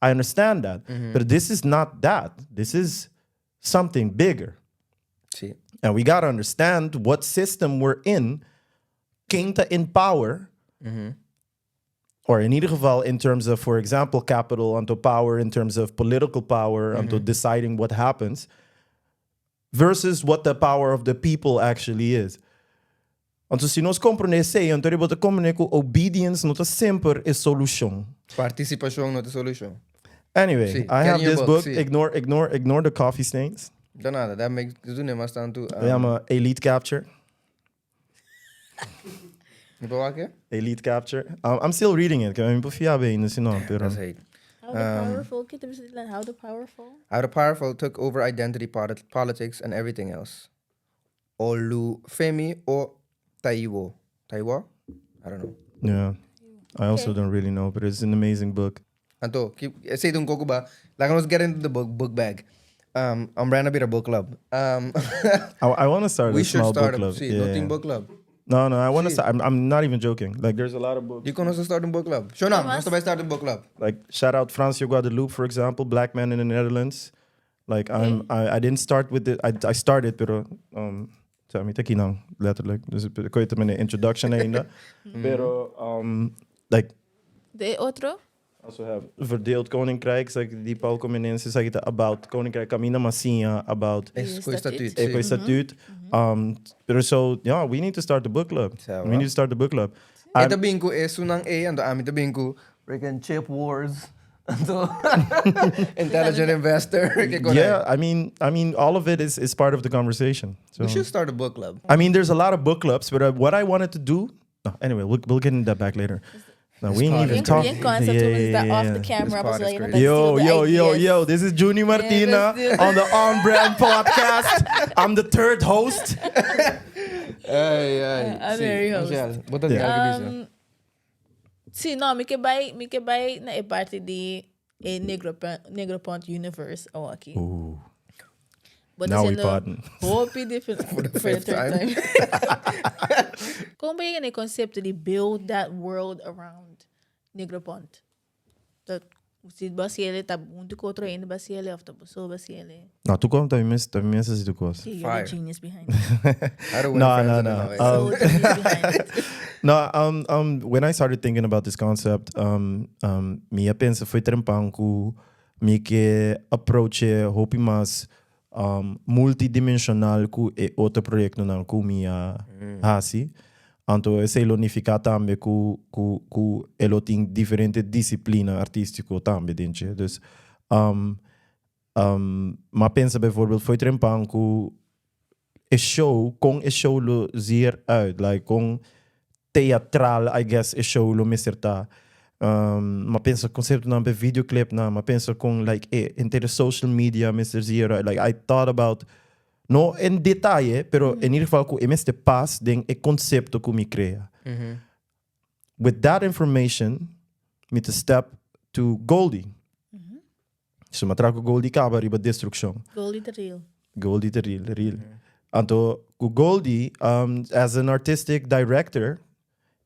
I understand that. But this is not that. This is something bigger. And we gotta understand what system we're in. Ken ta in power. Or in ieder geval in terms of, for example, capital, anto power in terms of political power, anto deciding what happens, versus what the power of the people actually is. Anto, si nos komprondé esei, anto bo ta komprondé ku obedience no ta semper e solushon. Partisipashon no ta solushon. Anyway, I have get your this book, book. Si. Ignore the coffee stains. De nada, dat makes doen mas tantu. Yama Elite Capture. Mi por wak? Elite Capture. I'm still reading it. Mi por fia ainda, si no, pero. Dat is heet. How the Powerful. Kiko ta How the Powerful? How the Powerful Took Over Identity Politics and Everything Else. Olufemi O. Taiwo. Taiwo? I don't know. Yeah. I also don't really know, but it's an amazing book. Anto, keep, say un koko ba. Laga nos get into the book bag. I'm brand a book club. I want to start We a should small start book club. a si, no tin book club. No, I want to start. I'm not even joking. Like, there's a lot of books. You can also start a book club. Sure, no, Mas- nos bai start un book club. Like, shout out Francio Guadeloupe, for example, Black Man in the Netherlands. Like, I didn't start with it. I started, pero so, mi ta no, letterlijk. Dus ik weet het in introduction ainda. Pero like De otro? Also have Verdeeld Koninkrijk, zeg die Paul Comenense, zeg het about Koninkrijk Camina Massinha, about Is statuut. Eco Statuut. Pero so, yeah, we need to start the book club. Zo, We need to start the book club. E ta bin ku esunnan e, anto ami ta bin ku freaking Chip Wars. Anto Intelligent Investor. Yeah, I mean, all of it is part of the conversation. So We should start a book club. I mean, there's a lot of book clubs, but what I wanted to do, no, anyway, we'll get into that back later. No, we ain't pod even is talk. Yung concept is that off the camera. This pod Was is like, crazy. Yo, yo, yo, yo, this is Juni Martina let's do on the On Brand podcast. I'm the third host. Ai, ai. Honorary host. Michelle, bo ta yeah. Si, no, mi ke bai na e parti di e Negroponte Universe o aki. Ooh. But Now we pardon. Hopi different for the fifth third time. time. Kon bo e konsepto di build that world around Negroponte? Dat si bo a hasié ta huntu ku otro hende bo a hasié of ta bo so bo a hasié. No, tu kon tambe mes tu kos. You're Fire. the genius behind it. How to win No, friends no, and no. annoy. So genius behind it. No, when I started thinking about this concept, mi a pensa for di trempan ku mi ke approach hopi mas multidimensional ku e otro proyektonan ku mi a hasi. Anto esei lo nifiká tambe ku e lo tin diferente disiplina artístiko tambe den dje. Dus m'a pensa bijvoorbeeld for di trempan ku e show, kon e show lo zien eruit. Like, kon teatral, I guess, e show lo mester ta. M'a pensa konseptonan pa videoclip nan, m'a pensa kon like entire social media mester zien eruit. Like, I thought about, no in detaye, pero in ieder geval ku e mester pas den e konsepto ku mi krea. With that information, mi ta step to Goldie. So m'a traha ku Goldie kaba riba Destrukshon. Goldie the real. Goldie the real, real. Anto, ku Goldie, as an artistic director,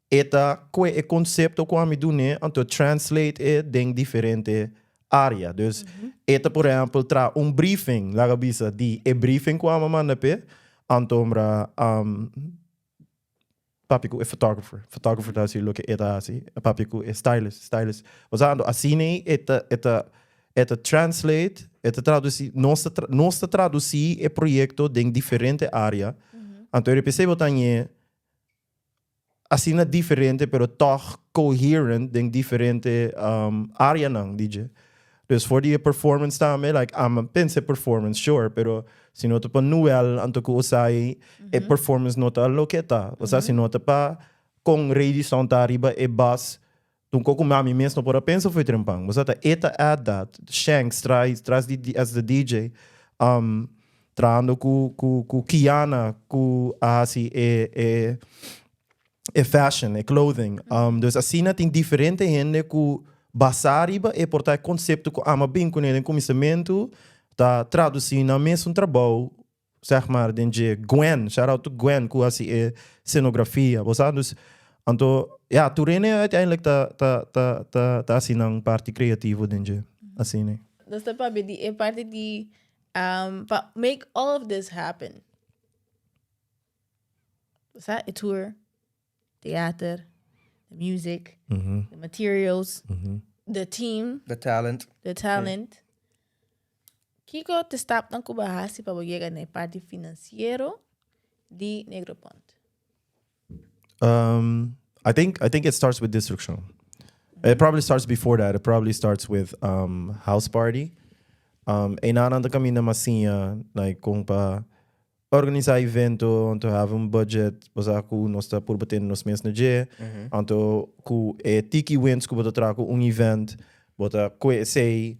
e ta kue e konsepto ku ami dun'é, anto translate e den diferente área. Dus, e ta, por ehèmpel, traha un briefing, laga bisa, di e briefing ku ami a manda p'e, anto mra, papia ku e photographer. Photographer ta hasi loke e ta hasi. Papia ku e stylist, stylist. Osea, anto, asina e ta translate, e ta tradusí, nos ta tradusí e proyekto den diferente área. Anto, RPC bo ta hañ'é asina diferente, pero toch coherent den diferente áreanan, DJ. Dus for di performance tambe, like, ami a pensa performance, sure, pero si no ta pa Noel, anto ku osai, e performance no ta loke ta. Osea, si no ta pa kon radio sound ta riba e bus, Toen koko mami mes no por a pensa for di trempan. Osea, ta e ta add that. Shanks tras di as the DJ. Um, Trahando ku ku ku Kiana ku a hasi e e e fashion, e clothing. Dus asina tin diferente hende ku basá riba e por ta e konsepto ku ama bin kuné den kuminsamentu ta tradusí nan mesun trabou zeg maar den dje Gwen, shout out to Gwen ku hasi e scenografia, bo sa. Dus anto ya tur hende uiteindelijk ta ta ta ta ta hasi nan parti creativo den dje asina. Nos ta papia di e parti di pa make all of this happen. Bo sa e tour, theater, the music, the materials, the team, The talent. the talent. Kiko te stapnan ku bo a hasi pa bo yega na e parti finansiero di Negropont? I think it starts with Destrukshon. It probably starts before that. It probably starts with House Party. Einan ta kaminda m'a siña like kon pa organisá evento, anto have un budget, bo sa ku nos ta purba tene nos mes na dje, anto ku e tiki wins ku bo ta traha ku un event, bo ta kue esei,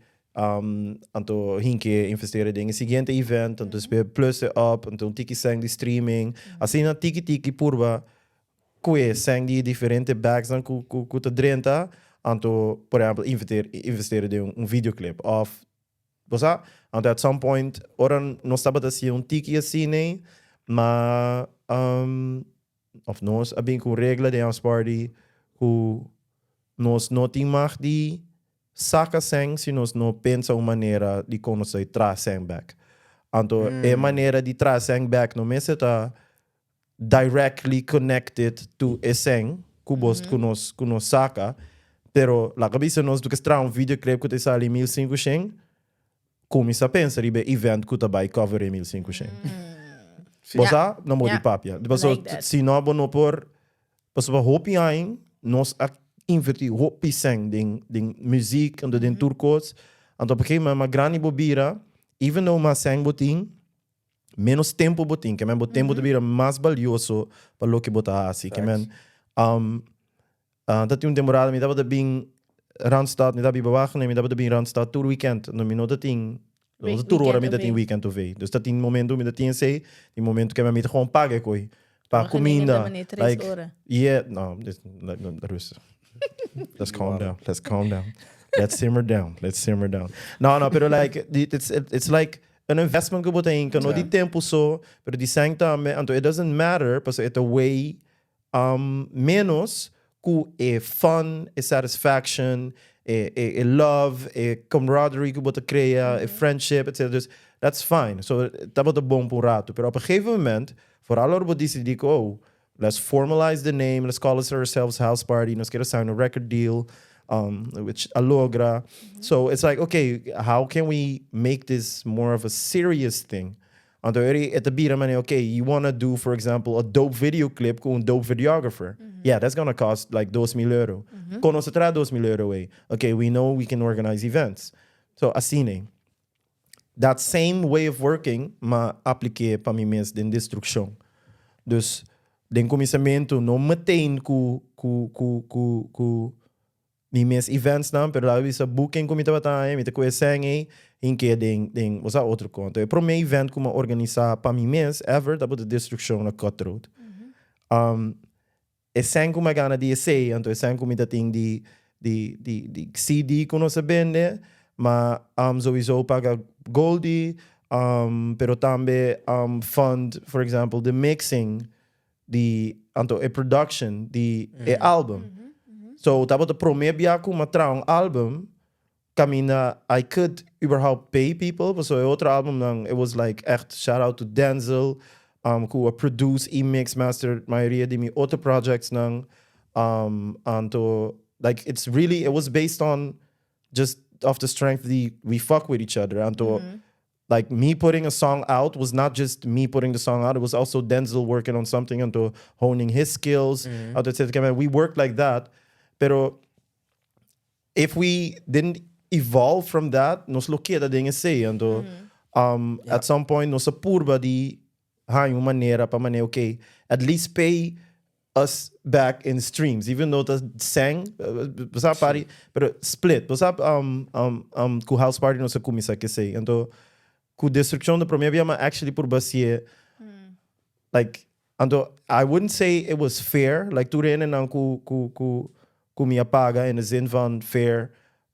anto hinke investeren den e siguiente event, anto despues plus e up, anto un tiki sèn di streaming, asina tiki tiki purba kue sèn di diferente bags nan ku ta drenta, anto por ehempel investeren den un videoclip òf bo sa, anto at some point ora nos tabata hasi un tiki asina, ma òf nos a bin ku un regla den House Party ku nos no tin mag di saka sèn si nos no pensa un manera di kon nos ta traha sèn bèk. Anto e manera di traha sèn bèk no mester ta directly connected to e sèn ku bo ku nos saka, pero laga bisa nos ke traha un videoclip ku ta sali 1500, kuminsá pensa riba e event ku ta bai cover e 1500. Bo sa? No mo di papia. Paso Like that. Si no bo no por pasobra hopi aña nos a invertí hopi sèn den muziek anto den tur kos. Anto op een gegeven moment mas grandi bo bira, even though mas sèn bo tin, menos tempu bo tin. Ke men bo tempu ta bira mas balioso pa loke bo ta hasi. Ke men ta tin un temporada mi tabata bin Randstad, mi ta biba Wageningen, mi tabata bin Randstad tur weekend. No mi no ta tin no ta tur ora mi ta tin weekend weekend OV. Dus ta tin momento mi ta tin esei, tin momento ke mi ta gewoon paga e koi. Pa Wageningen kuminda. ta manera 3 Like, ora. Yeah, no, no, rustig. Let's calm down. Let's calm down. Let's simmer down. Let's simmer down. No, pero like it's like an investment ku bo ta hinka, no di tempu so, pero di sèn tambe. Anto it doesn't matter, pasobra e ta way menos ku e fun, e satisfaction, e love, e camaraderie ku bo ta krea, e friendship, etc. Dus that's fine. So tabata bon pa un ratu, pero op een gegeven moment, vooral ora bo disidí ku, oh, let's formalize the name, let's call us ourselves House Party, nos kier sign a record deal, which a logra. So it's like, okay, how can we make this more of a serious thing? Anto eri e ta bira manera, okay, you wanna do, for example, a dope video clip ku un dope videographer. Yeah, that's gonna cost like €2000. Kon nos ta traha €2000 ei? Okay, we know we can organize events. So asina. That same way of working, m'a aplik'é pa mi mes den Destrukshon. Dus den kuminsamentu no meteen ku mi mes events nan, pero laga bisa booking ku mi tabata haña, mi ta ku e sèn ei, hink'é den bo sa otro konto. E promé event ku m'a organisá pa mi mes ever tabata Destrukshon na Cutthroat. E sèn ku m'a gana di esei, anto e sèn ku mi ta tin di CD ku nos a bende, m'a sowieso paga Goldie, pero tambe fund, for example, the mixing di anto e production di e album. So tabata promé bia ku m'a traha un album kaminda I could überhaupt pay people. So e otro album nan, it was like echt shout out to Denzel, ku a produce i mix master mayoria di mi otro projects nan. Anto like it's really it was based on just off the strength di we fuck with each other. Anto like me putting a song out was not just me putting the song out, it was also Denzel working on something anto honing his skills. Anto etcetera. We worked like that. Pero if we didn't evolve from that, nos lo keda den esei. Anto at some point nos a purba di haña un manera pa manera, okay, at least pay us back in streams, even though ta sèn, bo sa party, pero split, bo sa ku House Party nos a kuminsá ku esei. Anto. Ku Destrukshon di promé bia m'a actually por basié like anto I wouldn't say it was fair like tur hendenan ku ku ku ku mi a paga in de zin van fair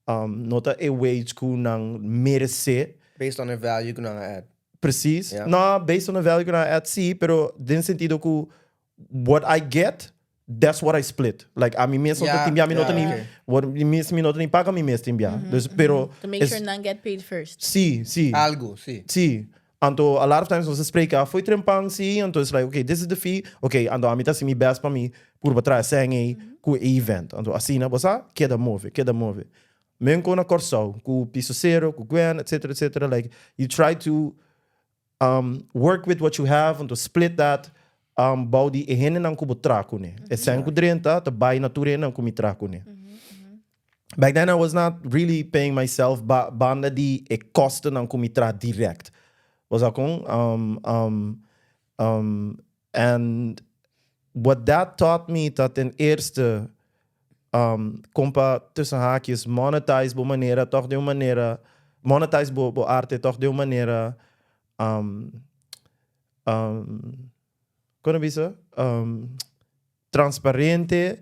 no ta e wage ku nan meresé. Based on e value ku nan a add. Precies. No, based on the value ku nan a add sí, pero den sentido ku what I get, that's what I split. Like ami mes no ta tin bia, mi no ta ni, what mi mes mi no ta ni paga mi mes tin bia. Dus pero To make sure nan get paid first. Sí, sí. Algo, sí. Sí. Anto a lot of times nos ta spreek af fo'i trempan sí, anto it's like okay, this is the fee, okay, anto ami ta hasi mi best pa mi purba traha sèn ei ku e event. Anto asina bo sa keda move, keda move. Men ku na Kòrsou, ku Piso Sero, ku Gwen, etcetera, etcetera, like you try to work with what you have, anto split that bou di e hendenan ku bo traha kuné. E sèn ku drenta ta bai na tur hendenan ku mi traha kuné. Back then I was not really paying myself ba banda di e kostennan ku mi traha direct. Bo sa kon? And what that taught me ta ten eerste kon pa tussen haakjes monetize bo manera tòg den un manera, monetize bo bo arte tòg den un manera kon a bisa? Transparente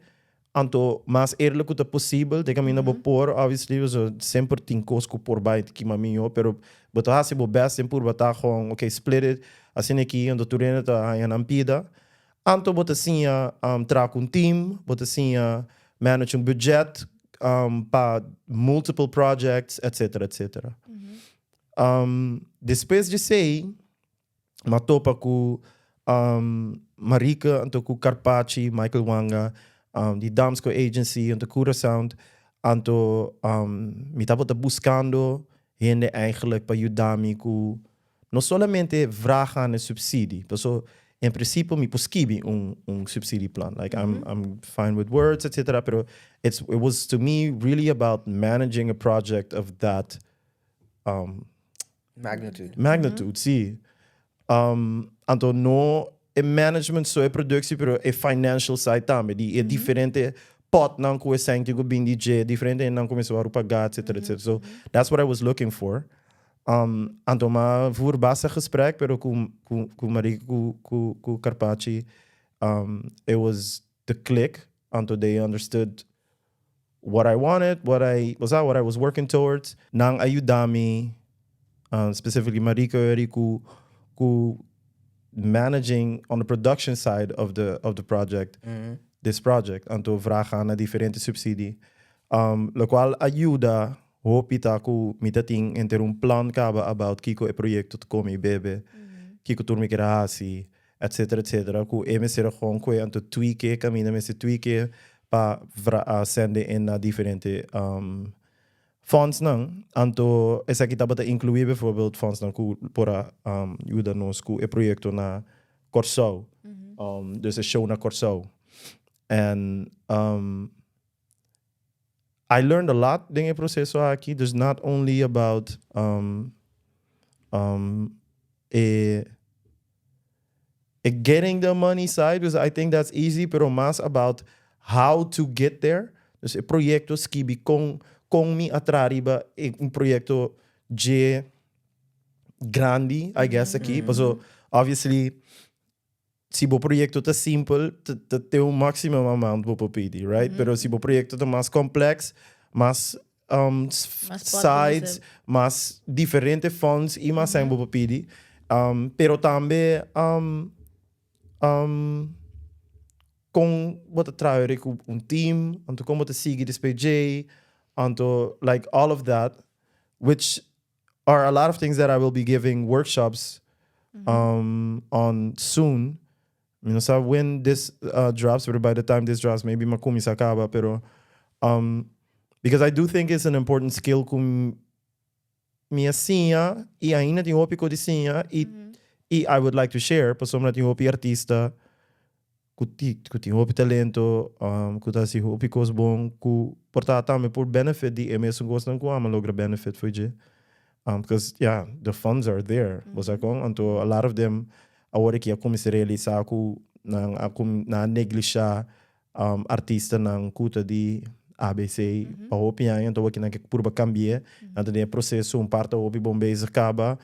anto mas eerlijk ku ta posibel den kaminda bo por obviously pasobra semper tin kos ku por bai kima mihó pero bo ta hasi bo best den purba ta gewoon okay split it asina aki anto tur hende ta haña nan pida anto bo ta siña traha ku un team bo ta siña manage un budget pa multiple projects etcetera etcetera despues di esei. M'a topa ku Marieke anto ku Carpachi, Michael Wanga di Damsco Agency anto Curasound. Anto mi tabata buskando hende eigenlijk pa yuda mi ku no solamente vraag aan e subsidie, paso en principio mi por skibi un subsidieplan, like I'm fine with words etcetera, pero it was to me really about managing a project of that Magnitude. Magnitude, sí. Anto no e management so e productie, pero e financial side tambe, di e diferente potnan ku e sèn tin ku bin di dje, diferente hendenan ku mester wòrdu pagá, etcetera, etcetera. So, that's what I was looking for. Anto m'a voer basta gesprek, pero ku ku ku Marieke ku ku ku Carpachi, it was the click, anto they understood what I wanted, what I, o sea, what I was working towards. Nan a yuda mi, specifically Marieke Uri ku ku managing on the production side of the of the project, this project. Anto vraag aan na diferente subsidie. Locual a yuda hopi ta ku mi ta tin henter un plan kaba about kiko e proyecto ta come y bebe, kiko tur mi kier a haci, etcetera etcetera ku e mester a gewoon koe anto tweak e kaminda mester tweak e pa sende in na diferente fondsnan anto esaki tabata inkluí bijvoorbeeld fondsnan ku por a yuda nos ku e proyekto na Kòrsou dus e show na Kòrsou en I learned a lot den e proseso aki dus not only about e e getting the money side because I think that's easy pero mas about how to get there dus e proyecto skibi con con mi a traha riba e un proyecto dje grandi I guess aki paso obviously si bo proyecto ta simpel ta te un maximum amount bo por pidi right pero si bo proyecto ta mas complex mas sides, mas diferente funds y mas bo por pidi. Pero tambe con bo ta traha cu un team, anto con bo ta sigui despues djey, anto like all of that, which are a lot of things that I will be giving workshops on soon. Mi no sa when this drops, pero by the time this drops maybe mi a cuminsa caba, pero because I do think it's an important skill cu mi a siña y ainda tin hopi cu di siña y y I would like to share pasobra tin hopi artista cu cu tin hopi talento, cu ta haci hopi cos bon cu por ta tambe por benefit di e mesun cosnan cu ami a logra benefit for dje. Because yeah, the funds are there, bo sa con? Anto a lot of them awor aki a cuminsa realisa cu nan a nan a neglisha artistanan cu ta di abc pa hopi aña, anto awor aki nan ke purba cambia, nan ta den e proceso, un part ta hopi bon bezig caba.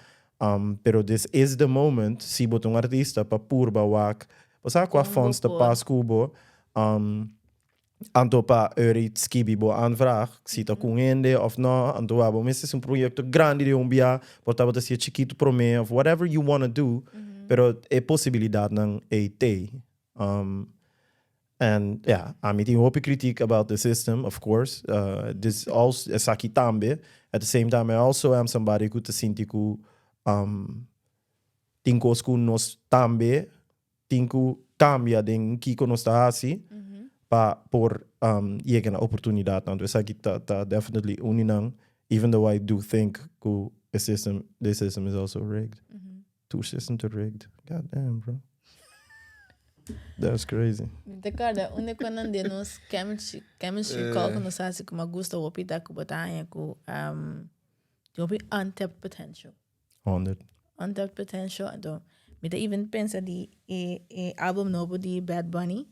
Pero this is the moment si bo ta un artista pa purba wak bo sa kua fonds ta pas ku bo anto pa eur skibi bo aanvraag si ta ku un hende of no anto wak bo mester hasi un proyecto grandi di un bia por tabata hasi e chikitu prome of whatever you wanna do pero e posibilidadnan ei t'ei. And yeah, ami tin hopi kritiek about the system, of course. This also, esaki tambe. At the same time, I also am somebody ku ta sinti ku um, tin kos ku nos tambe tin ku kambia den kiko nos ta hasi pa por um, yega na oportunidatnan. Anto esaki ta, ta definitely un di nan, even though I do think ku e system, this system is also rigged. Tur system ta rigged. God damn, bro. That's crazy. Mi ta kòrda un di ku nan den nos chemistry, chemistry call ku nos hasi ku mi a gusta hopi ta ku bo ta haña ku um, tin hopi untapped potential. 100. Untapped potential. Anto mi ta even pensa di e, e album nobo di Bad Bunny.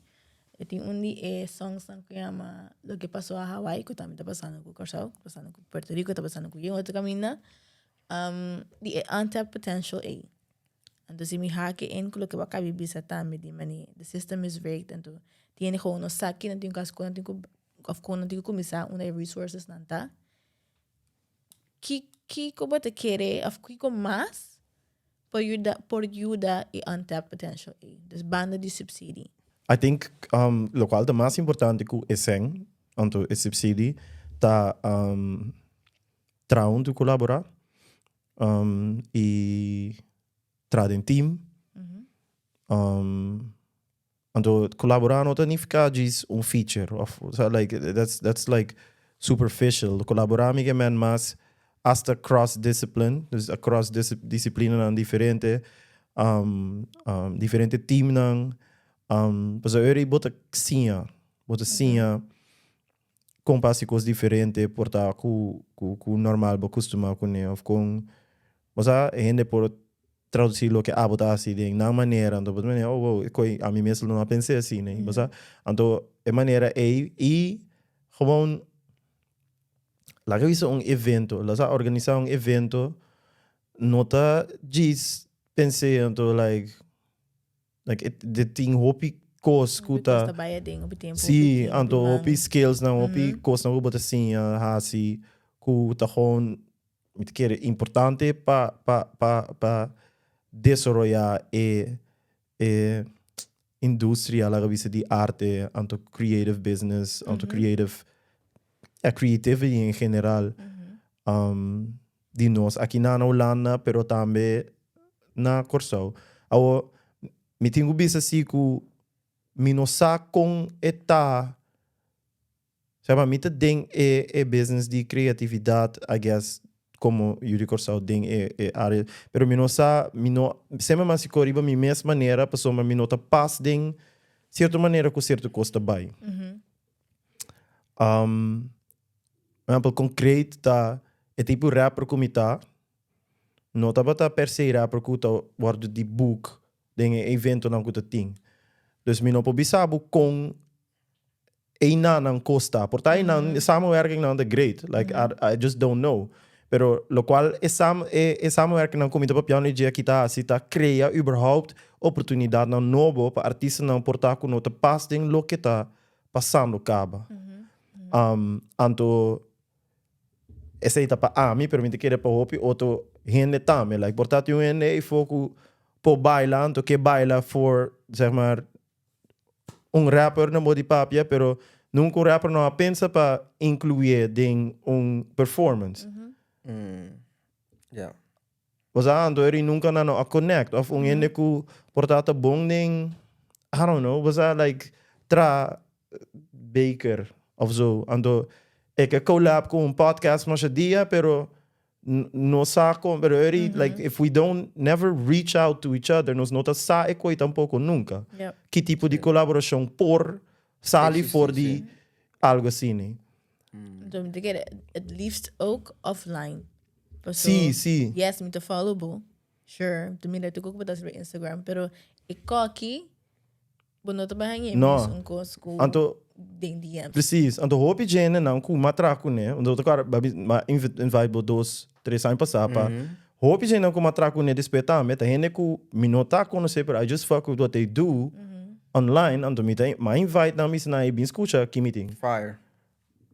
E tin un di e songsnan ku yama Lo que pasó a Hawaii, ku tambe ta pasando ku Kòrsou, pasando ku Puerto Rico, ta pasando ku yen otro kaminda. Di e untapped potential ei. Anto si mi hak e in ku loke bo a kabi bisa tambe di mane the system is rigged anto tin hende gewoon no sa ki nan tin ku hasi kon nan tin ku of kon nan tin ku kuminsá unda e resources nan ta. Ki kiko bo ta kere of kiko mas por yuda por yuda e untapped potential ei? Dus banda di subsidie. I think lokual ta mas importante ku e sèn anto e subsidie ta Traha huntu kolaborá i traha den team. Anto kolaborá no ta nifiká djis un feature òf sa like that's that's like superficial. Kolaborá mi ke men mas asta cross discipline, dus across disiplinanan diferente, diferente teamnan. Pasobra ora bo ta siña, bo ta siña. Kon pa hasi kos diferente por ta ku ku normal bo kustumá kuné òf kon bo sa e hende por tradusí loke abo ta hasi den nan manera anto bo ta manera oh wow e koi ami mes lo no a pens'é asina bo sa anto e manera ei i gewoon laga bisa un evento lo sa organisá un evento no ta djis pens'é anto like. Like e de tin hopi kos ku Hopi kos ta ta bai aden, hopi tempo, hopi Sí, tin, hopi anto man. hopi skillsnan, hopi kosnan ku bo ta siña hasi ku ta gewoon mi ta kere importante pa pa pa pa desaroyá e e industria laga bisa di arte anto creative business anto creative ya creativity en general di nos aki na na Hulanda pero tambe na Kòrsou. Awor mi tin ku bisa si ku mi no sa kon e ta, sea mi ta den e e business di kreatividat I guess komo yu di Kòrsou den e e área pero mi no sa mi no semper mi a hasi riba mi mes manera pasobra mi no ta pas den sierto manera ku sierto kos ta bai. Por ehempel concreet ta e tipo rapper ku mi ta no tabata per se rapper ku ta wòrdu di boek den e eventonan ku ta tin. Dus mi no por bisa bo kon einanan kos ta. Por ta einan e samenwerkingnan ta great, like I just don't know. Pero lokual e sam e e samenwerkingnan ku mi ta papiando dje aki ta hasi ta krea überhaupt oportunidatnan nobo pa artistanan por ta ku no ta pas den loke ta pasando kaba. Anto esei ta pa ami, pero mi ta kere pa hopi otro hende tambe. Like por ta tin un hende eyfo ku por baila, anto ke baila for zeg maar un rapper na bo di papia, pero nunka un rapper no a pensa pa inkluye den un performance. Ja. Bo sa anto eri nunka nan no a connect of un hende ku por ta ta bon den I don't know bo sa like tra baker of zo anto e ke collab ku un podcast masha dia pero no sa kon pero eri like if we don't never reach out to each other nos no ta sa e koi tampoko nunka ki tipo di kolaborashon por sali for di algo asina. Anto mi ta kere het liefst ook offline. Paso, Sí, sí. Yes, mi ta follow bo. Sure, mi ta mira tur ku bo ta hasi riba Instagram, pero e koki bo no ta bai haña No. mes un kos ku Anto den DM's. Precies. Anto hopi djene nan ku m'a traha kuné, anto ta kòrda m'a invite bo dos, tres aña pasá pa. Hopi hendenan ku mi a traha kuné despues tambe ta hende ku mi no ta konosé pero I just fuck with what they do online anto mi ta mi a invite nan mi bisa nan ey bin skucha ki mi tin. Fire.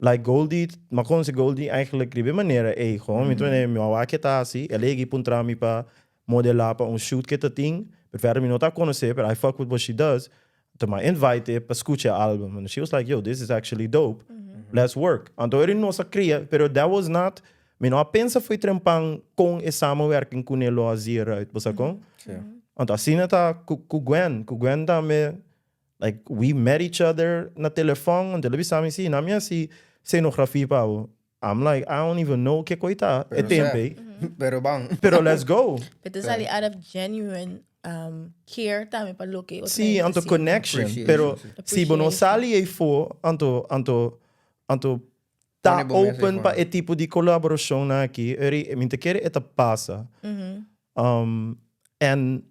Like Goldie, mi a konosé Goldie eigenlijk riba e manera ey gewoon mi ta manera mi a wak ke ta hasi el a yega y puntra mi pa modela pa un shoot ke ta tin pero verder mi no ta konosé pero I fuck with what she does anto mi a invite e pa skucha e album and she was like, yo, this is actually dope, let's work. Anto eri nos a kria pero that was not. Mi no a pensa fo'i trempan kon e samenwerking kuné lo a zie eruit, bo sa kon? Sí. Anto asina ta ku ku Gwen, ku Gwen tambe, like we met each other na telefòn, anto el a bisa mi si, na mi hasi scenografia pa bo. I'm like, I don't even know ke koi ta e Pero temp sa, ei. pero ban. Pero let's go. Pero ta sali out of genuine care tambe pa loke otro Sí, hende ta anto hasi. connection. Appreciation, Pero sí. si bo no Appreciation. sali eifo, anto anto anto ta Pone bo mes open pa eifonan. e tipo di kolaborashonnan aki, eri mi ta kere e ta pasa. En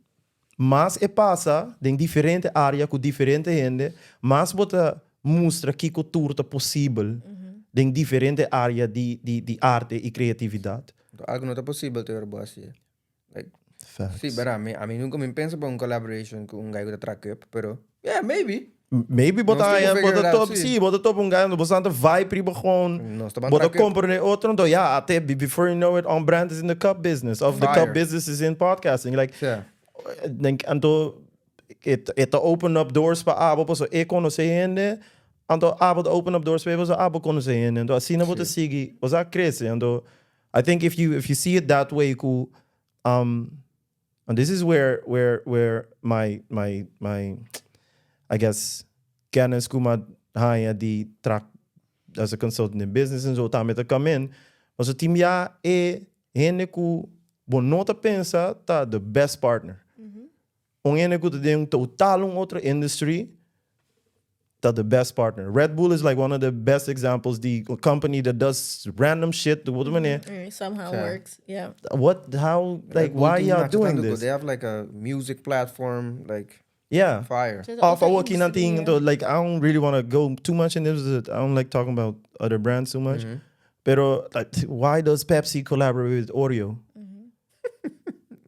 mas e pasa den diferente área ku diferente hende, mas bo ta mustra kiko tur ta posibel den diferente área di di di arte i kreatividat. Algu no ta posibel te ora bo hasié. Like, Facts. sí, bera, mi, ami nunca mi pensa pa un collaboration cu un guy cu ta track up, pero yeah, maybe. Maybe bo Nos ta tin haña, cu bo figure ta it out, top, sí. sí, bo ta top un guy, bo sa ta vibe riba gewoon, Nos ta ban bo ta track up. comprende otro, anto ja, ate, before you know it, On Brand is in the cup business, of the cup Fire. business is in podcasting, like, Sí. denk, anto, it, it ta open up doors pa abo, paso e conoce hende, anto abo ta open up doors pa e, paso abo conoce hende, anto asina bo ta sigui, bo sa crece, anto, I think if you see it that way ku and this is where my I guess kennis ku m'a haña di traha as a consultant in business en zo tambe ta come in. Paso tin ya e hende ku bo no ta pensa ta the best partner. Un hende ku ta den total un otro industry ta the best partner. Red Bull is like one of the best examples di a company that does random shit de otro manera. Somehow works. Yeah. What, how, like, Red Bull why tin y'all masha doing tanto ku this? They have like a music platform, like fire. So Of otro awor aki nan tin, industria. like I don't really want to go too much in this. I don't like talking about other brands too much. Pero like, why does Pepsi collaborate with Oreo?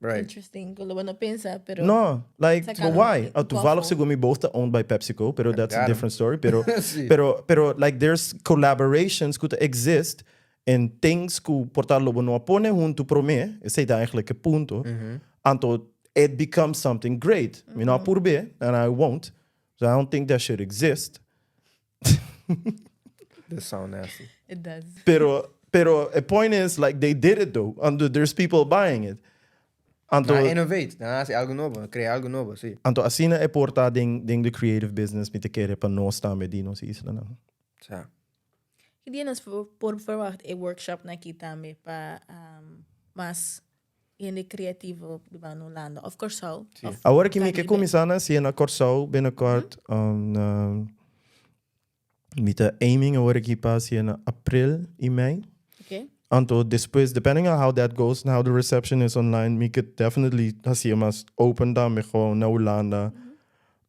Right. Interesting. Ku lo bo no pensa, pero No, like, Saca but why? qual Toevallig for? segun mi both are owned by PepsiCo, pero that's a Got 'em. different story. Pero, Sí. pero like there's collaborations ku exist and things ku por ta lo bo no a pone huntu promé, esei ta eigenlijk e punto. Anto it becomes something great. Mi no a purbe, and I won't. So I don't think that should exist. This sound nasty. It does. Pero the point is, like, they did it though. Anto there's people buying it. Anto, Na innovate, na hasi algo nobo, crea algo nobo, sí. Anto asina e por ta den the creative business mi ta kere pa nos tambe di nos isla nan. Sa. Ki dia nos por verwacht e workshop nan aki tambe pa mas hende creativo biba na Hulanda of Kòrsou? Of Awor ki mi ke Caribe? kuminsá na hasi na Kòrsou binnenkort. Na, mi ta aiming awor aki pa hasi na april i mei. Anto despues, depending on how that goes and how the reception is online, mi ke definitely hasi mas open tambe gewoon na Hulanda.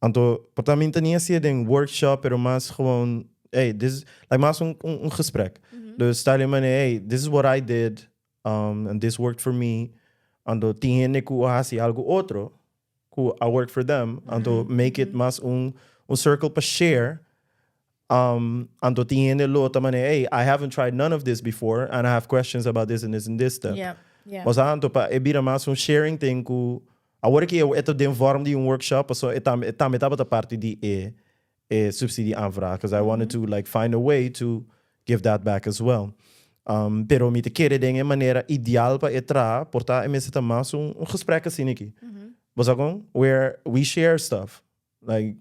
Anto, por ta mi ta ni hasi den workshop, pero mas gewoon, hey, this is, like mas un gesprek. Dus stel je manera, hey, this is what I did, and this worked for me. Anto, tin hende ku a hasi algo otro, ku a work for them. Anto, make it mas un circle pa share. Anto tin hende lo ta manera, hey, I haven't tried none of this before, and I have questions about this and this and this step. Mas anto pa e bira mas un sharing thing ku awor ku e ta den vorm di un workshop, so e tambe tabata parti di e subsidie aanvraag, because I wanted to like find a way to give that back as well. Pero mi ta kere den e manera ideal pa e traha, por ta e mester ta mas un gesprek asina aki. Bo sa kon? Where we share stuff. Like,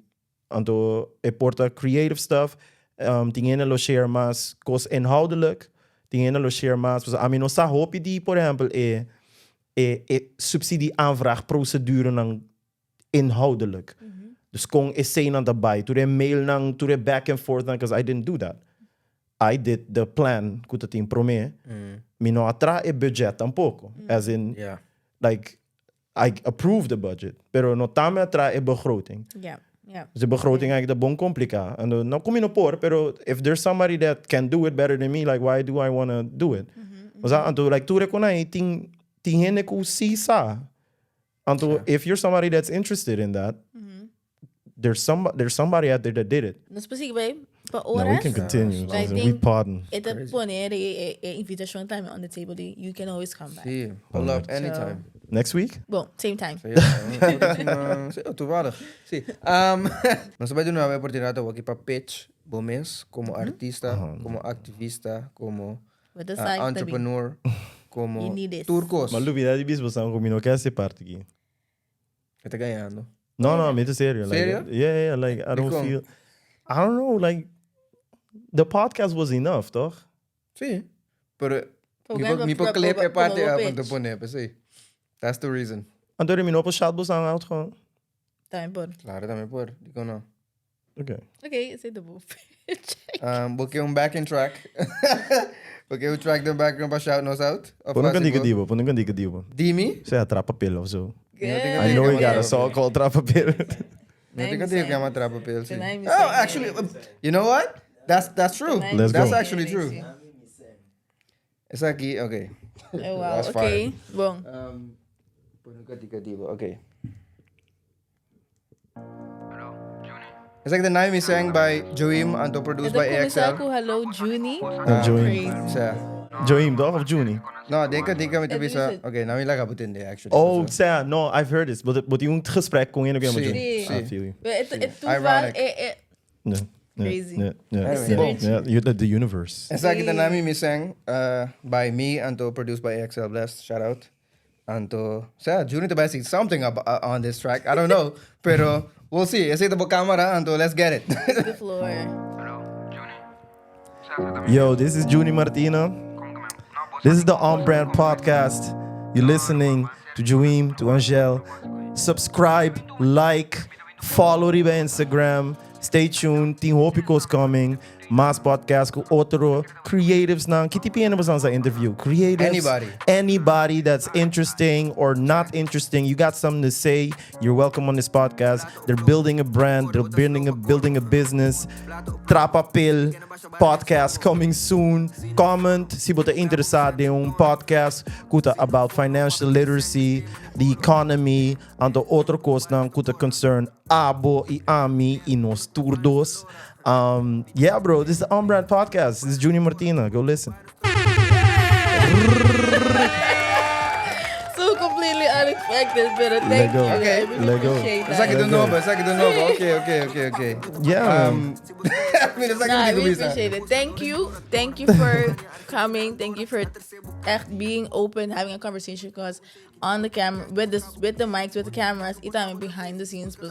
anto e por ta creative stuff, tin hende lo share mas kos inhoudelijk, tin hende lo share mas, pues, ami no sa hopi di, por ehèmpel, e subsidie aanvraagprocedure nan inhoudelijk. Dus kon esei nan ta bai, tur e mail nan, tur e back and forth nan, because I didn't do that. I did the plan ku ta tin promé. Mi no a traha e budget tampoko. As in, like, I approved the budget, pero no ta mi a traha e begroting. Dus de begroting eigenlijk ta bon kompliká. En no ku mi no por, pero if there's somebody that can do it better than me, like why do I want to do it? Osea, anto like tur e kosnan ei tin Tin hende ku si sa. Anto if you're somebody that's interested in that, there's some there's somebody out there that did it. Nos por sigui bai pa Now we horas. can continue. I We think pardon. e ta pone e, e invitacion tambe on the table di you can always come back. Si, pull up anytime. Next week? Bon, same time. Sí, ja, sí, oh, toevallig. Sí. Um, nos ta bai duna e oportunidad awor pa pitch bo mes como artista, como activista, como Wat is uh, dat, Tabi? entrepreneur, como You need this. tur cos. Ma lubida di bisa boso ku mi no ke hasi parti aki. E ta gañando. No, no, mi ta serio. Like, Serio? Yeah, yeah, like I don't Dikon? feel I don't know, like the podcast was enough, toch? Sí. Pero Por mi mi por, mi por clip e parte como af pitch. om te pone, pero sí. That's the reason. Anto mi no por shout boso out gewoon. Tambe por. Claro, tambe por. Dikon no. Okay. Ok, esei ta bo pitch. Um, bo ke un backing track. Bo ke un track den background pa shout nos out? Of Pon un hasi kantika bo? di bo, pon un kantika di bo. Di mi? Sea Trapa Pelo of zo. I I know you got a song called Trapa Pelo. No tin kantika ku yama Trapa Pelo, si. Tenai mi Oh, seng. actually, you know what? That's, that's true. Let's That's go. actually true. Esaki, okay. Oh, wow. That's Ok, fire. bon. Um, pon un kantika di bo, okay. Esaki ta Naimi Seng by Joim anto produced by E ta kuminsá AXL. ku Hallo Juni. Ah, Joim. Crazy. Sea. Joim, toch? Of Juni? No, den kantika mi ta E bisa. bisa- Okay, nou mi laga bo tende actually. Oh, sea, no, I've heard this. But but un gesprek ku hende ku yama Sí, Juni. sí. I feel you. Pero e toeval, Ironic. e, e, Yeah, yeah, Crazy. Yeah, Anyway, bon. yeah, you, the universe. Esaki ta Nami Mi Seng uh, by me anto produced by AXL Blessed. Shout out. Anto, sea, Juni ta bai si something ab uh, on this track. I don't know, pero we'll see. Esei ta bo camera, anto let's get it. The floor. Yo, this is Juni Martina. This is the On Brand Podcast. You're listening to Joim, to Angel. Subscribe, like, follow riba Instagram. Stay tuned. Tin hopi kos coming. Mas podcast ku otro creatives nan. Ki tipo hende boso sa interview? Creatives. Anybody. Anybody that's interesting or not interesting. You got something to say. You're welcome on this podcast. They're building a brand. They're building a, building a business. Trapa Pil podcast coming soon. Comment si bo ta interesá den un podcast ku ta about financial literacy, the economy, anto otro kosnan ku ta concern abo i ami i nos tur dos. Um, yeah, bro, this is the On Brand Podcast. This is Junior Martina. Go listen. So completely unexpected, pero thank Let go. you. Okay. I really Let go. appreciate that. Esaki ta Let go. nobo, esaki ta nobo. Okay, okay, okay, okay. Yeah, man. Um, mira, esaki Nah, mi we di bisa. appreciate it. Thank you. Thank you for coming. Thank you for echt being open, having a conversation with us on the camera, with the, with the mics, with the cameras, y también behind the scenes. Pues,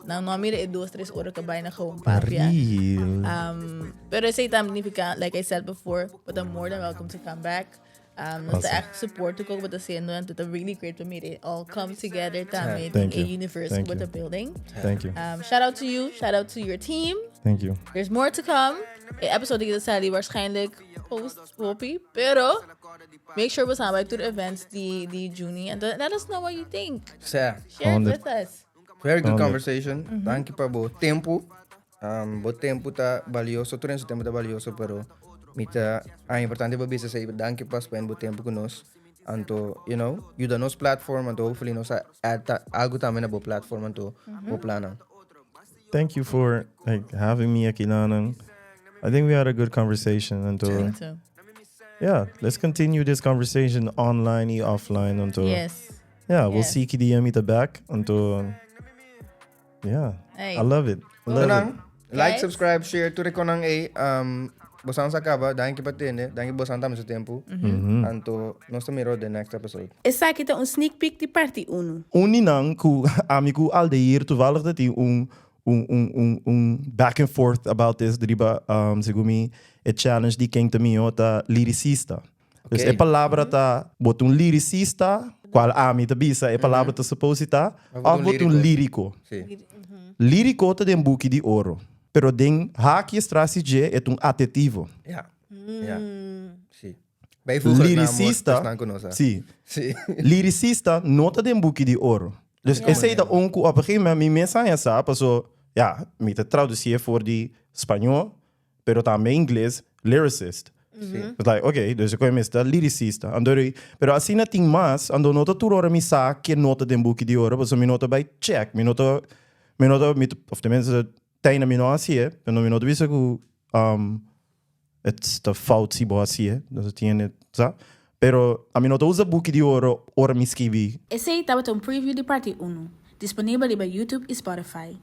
nou, no mira e dos, tres ora cu bay na gewoon papia. Real. Pero esey tambe significa, like I said before, but I'm more than welcome to come back. Nos ta Awesome. echt support ook wat haciendo en het really great to meet it all come together tambe Thank in a you. universe Thank with you. the building. Thank you. Shout out to you, shout out to your team. Thank you. There's more to come. E episode di ta sali waarschijnlijk post hopi, pero make sure we gaan bij to the events di di Juni and let us know what you think. Sea. Share it 100. with us. Very good 100. conversation. Danki pa bo tempo. Um, bo tempo ta valioso. Tur su tempo ta valioso, pero mi ta ah, importante pa bisa say danki pa spend bo tempo ku nos. Anto, you know, yuda nos platform, anto hopefully nos a add ta, algo tambe na bo platform, anto bo planan. Thank you for like having me, Akilanan. I think we had a good conversation. Anto, Me too. yeah, let's continue this conversation online y offline. Anto, Yes. yeah, we'll Yes. see ki dia mi ta back. Anto, yeah, Hey. I love it. I love Tunang, it. like, Guys. subscribe, share, tur e konan ei. Um, bosan sa kaba, danki pa tende, danki bosan tambe su tempu. Anto, nos ta mira den next episode. Esaki ta un sneak peek di parti unu. Un di nan ku ami ku Aldeir toevallig dat tin un un un un un back and forth about this riba um, segun mi e challenge di ken ta mihó ta liricista. Dus Oké. e palabra ta bo ta un liricista, cual ami ta bisa e palabra ta supposed ta, Of bo of bo ta un lirico. Sí. Lirico ta den buki di oro, pero den haki estrasi dje e ta un adjetivo. Ja. Ja. Sí. Bijvoeglijk naamwoord, Liricista, esnan ku nos sa. sí. Sí. Liricista no ta den buki di oro. Dus esei ta un ku op een gegeven moment mi mes haña sa, paso ja, mi ta traducié for di spañó, pero tambe ingles, lyricist. It's like, okay, dus ik mes ta lyricista. Ando rei, pero asina tin mas, ando no ta tur ora mi sa ke nota den buki di oro, pasobra mi no ta bai check, mi no ta, mi no ta, mi ta, of tenminste, tijna mi no hasié, pero mi no ta bisa ku um, het ta fout si bo hasié, dus tiene, sa? Pero ami no ta usa buki di oro ora mi skibi. Esei tabata un preview di parti unu, disponibel riba YouTube i Spotify.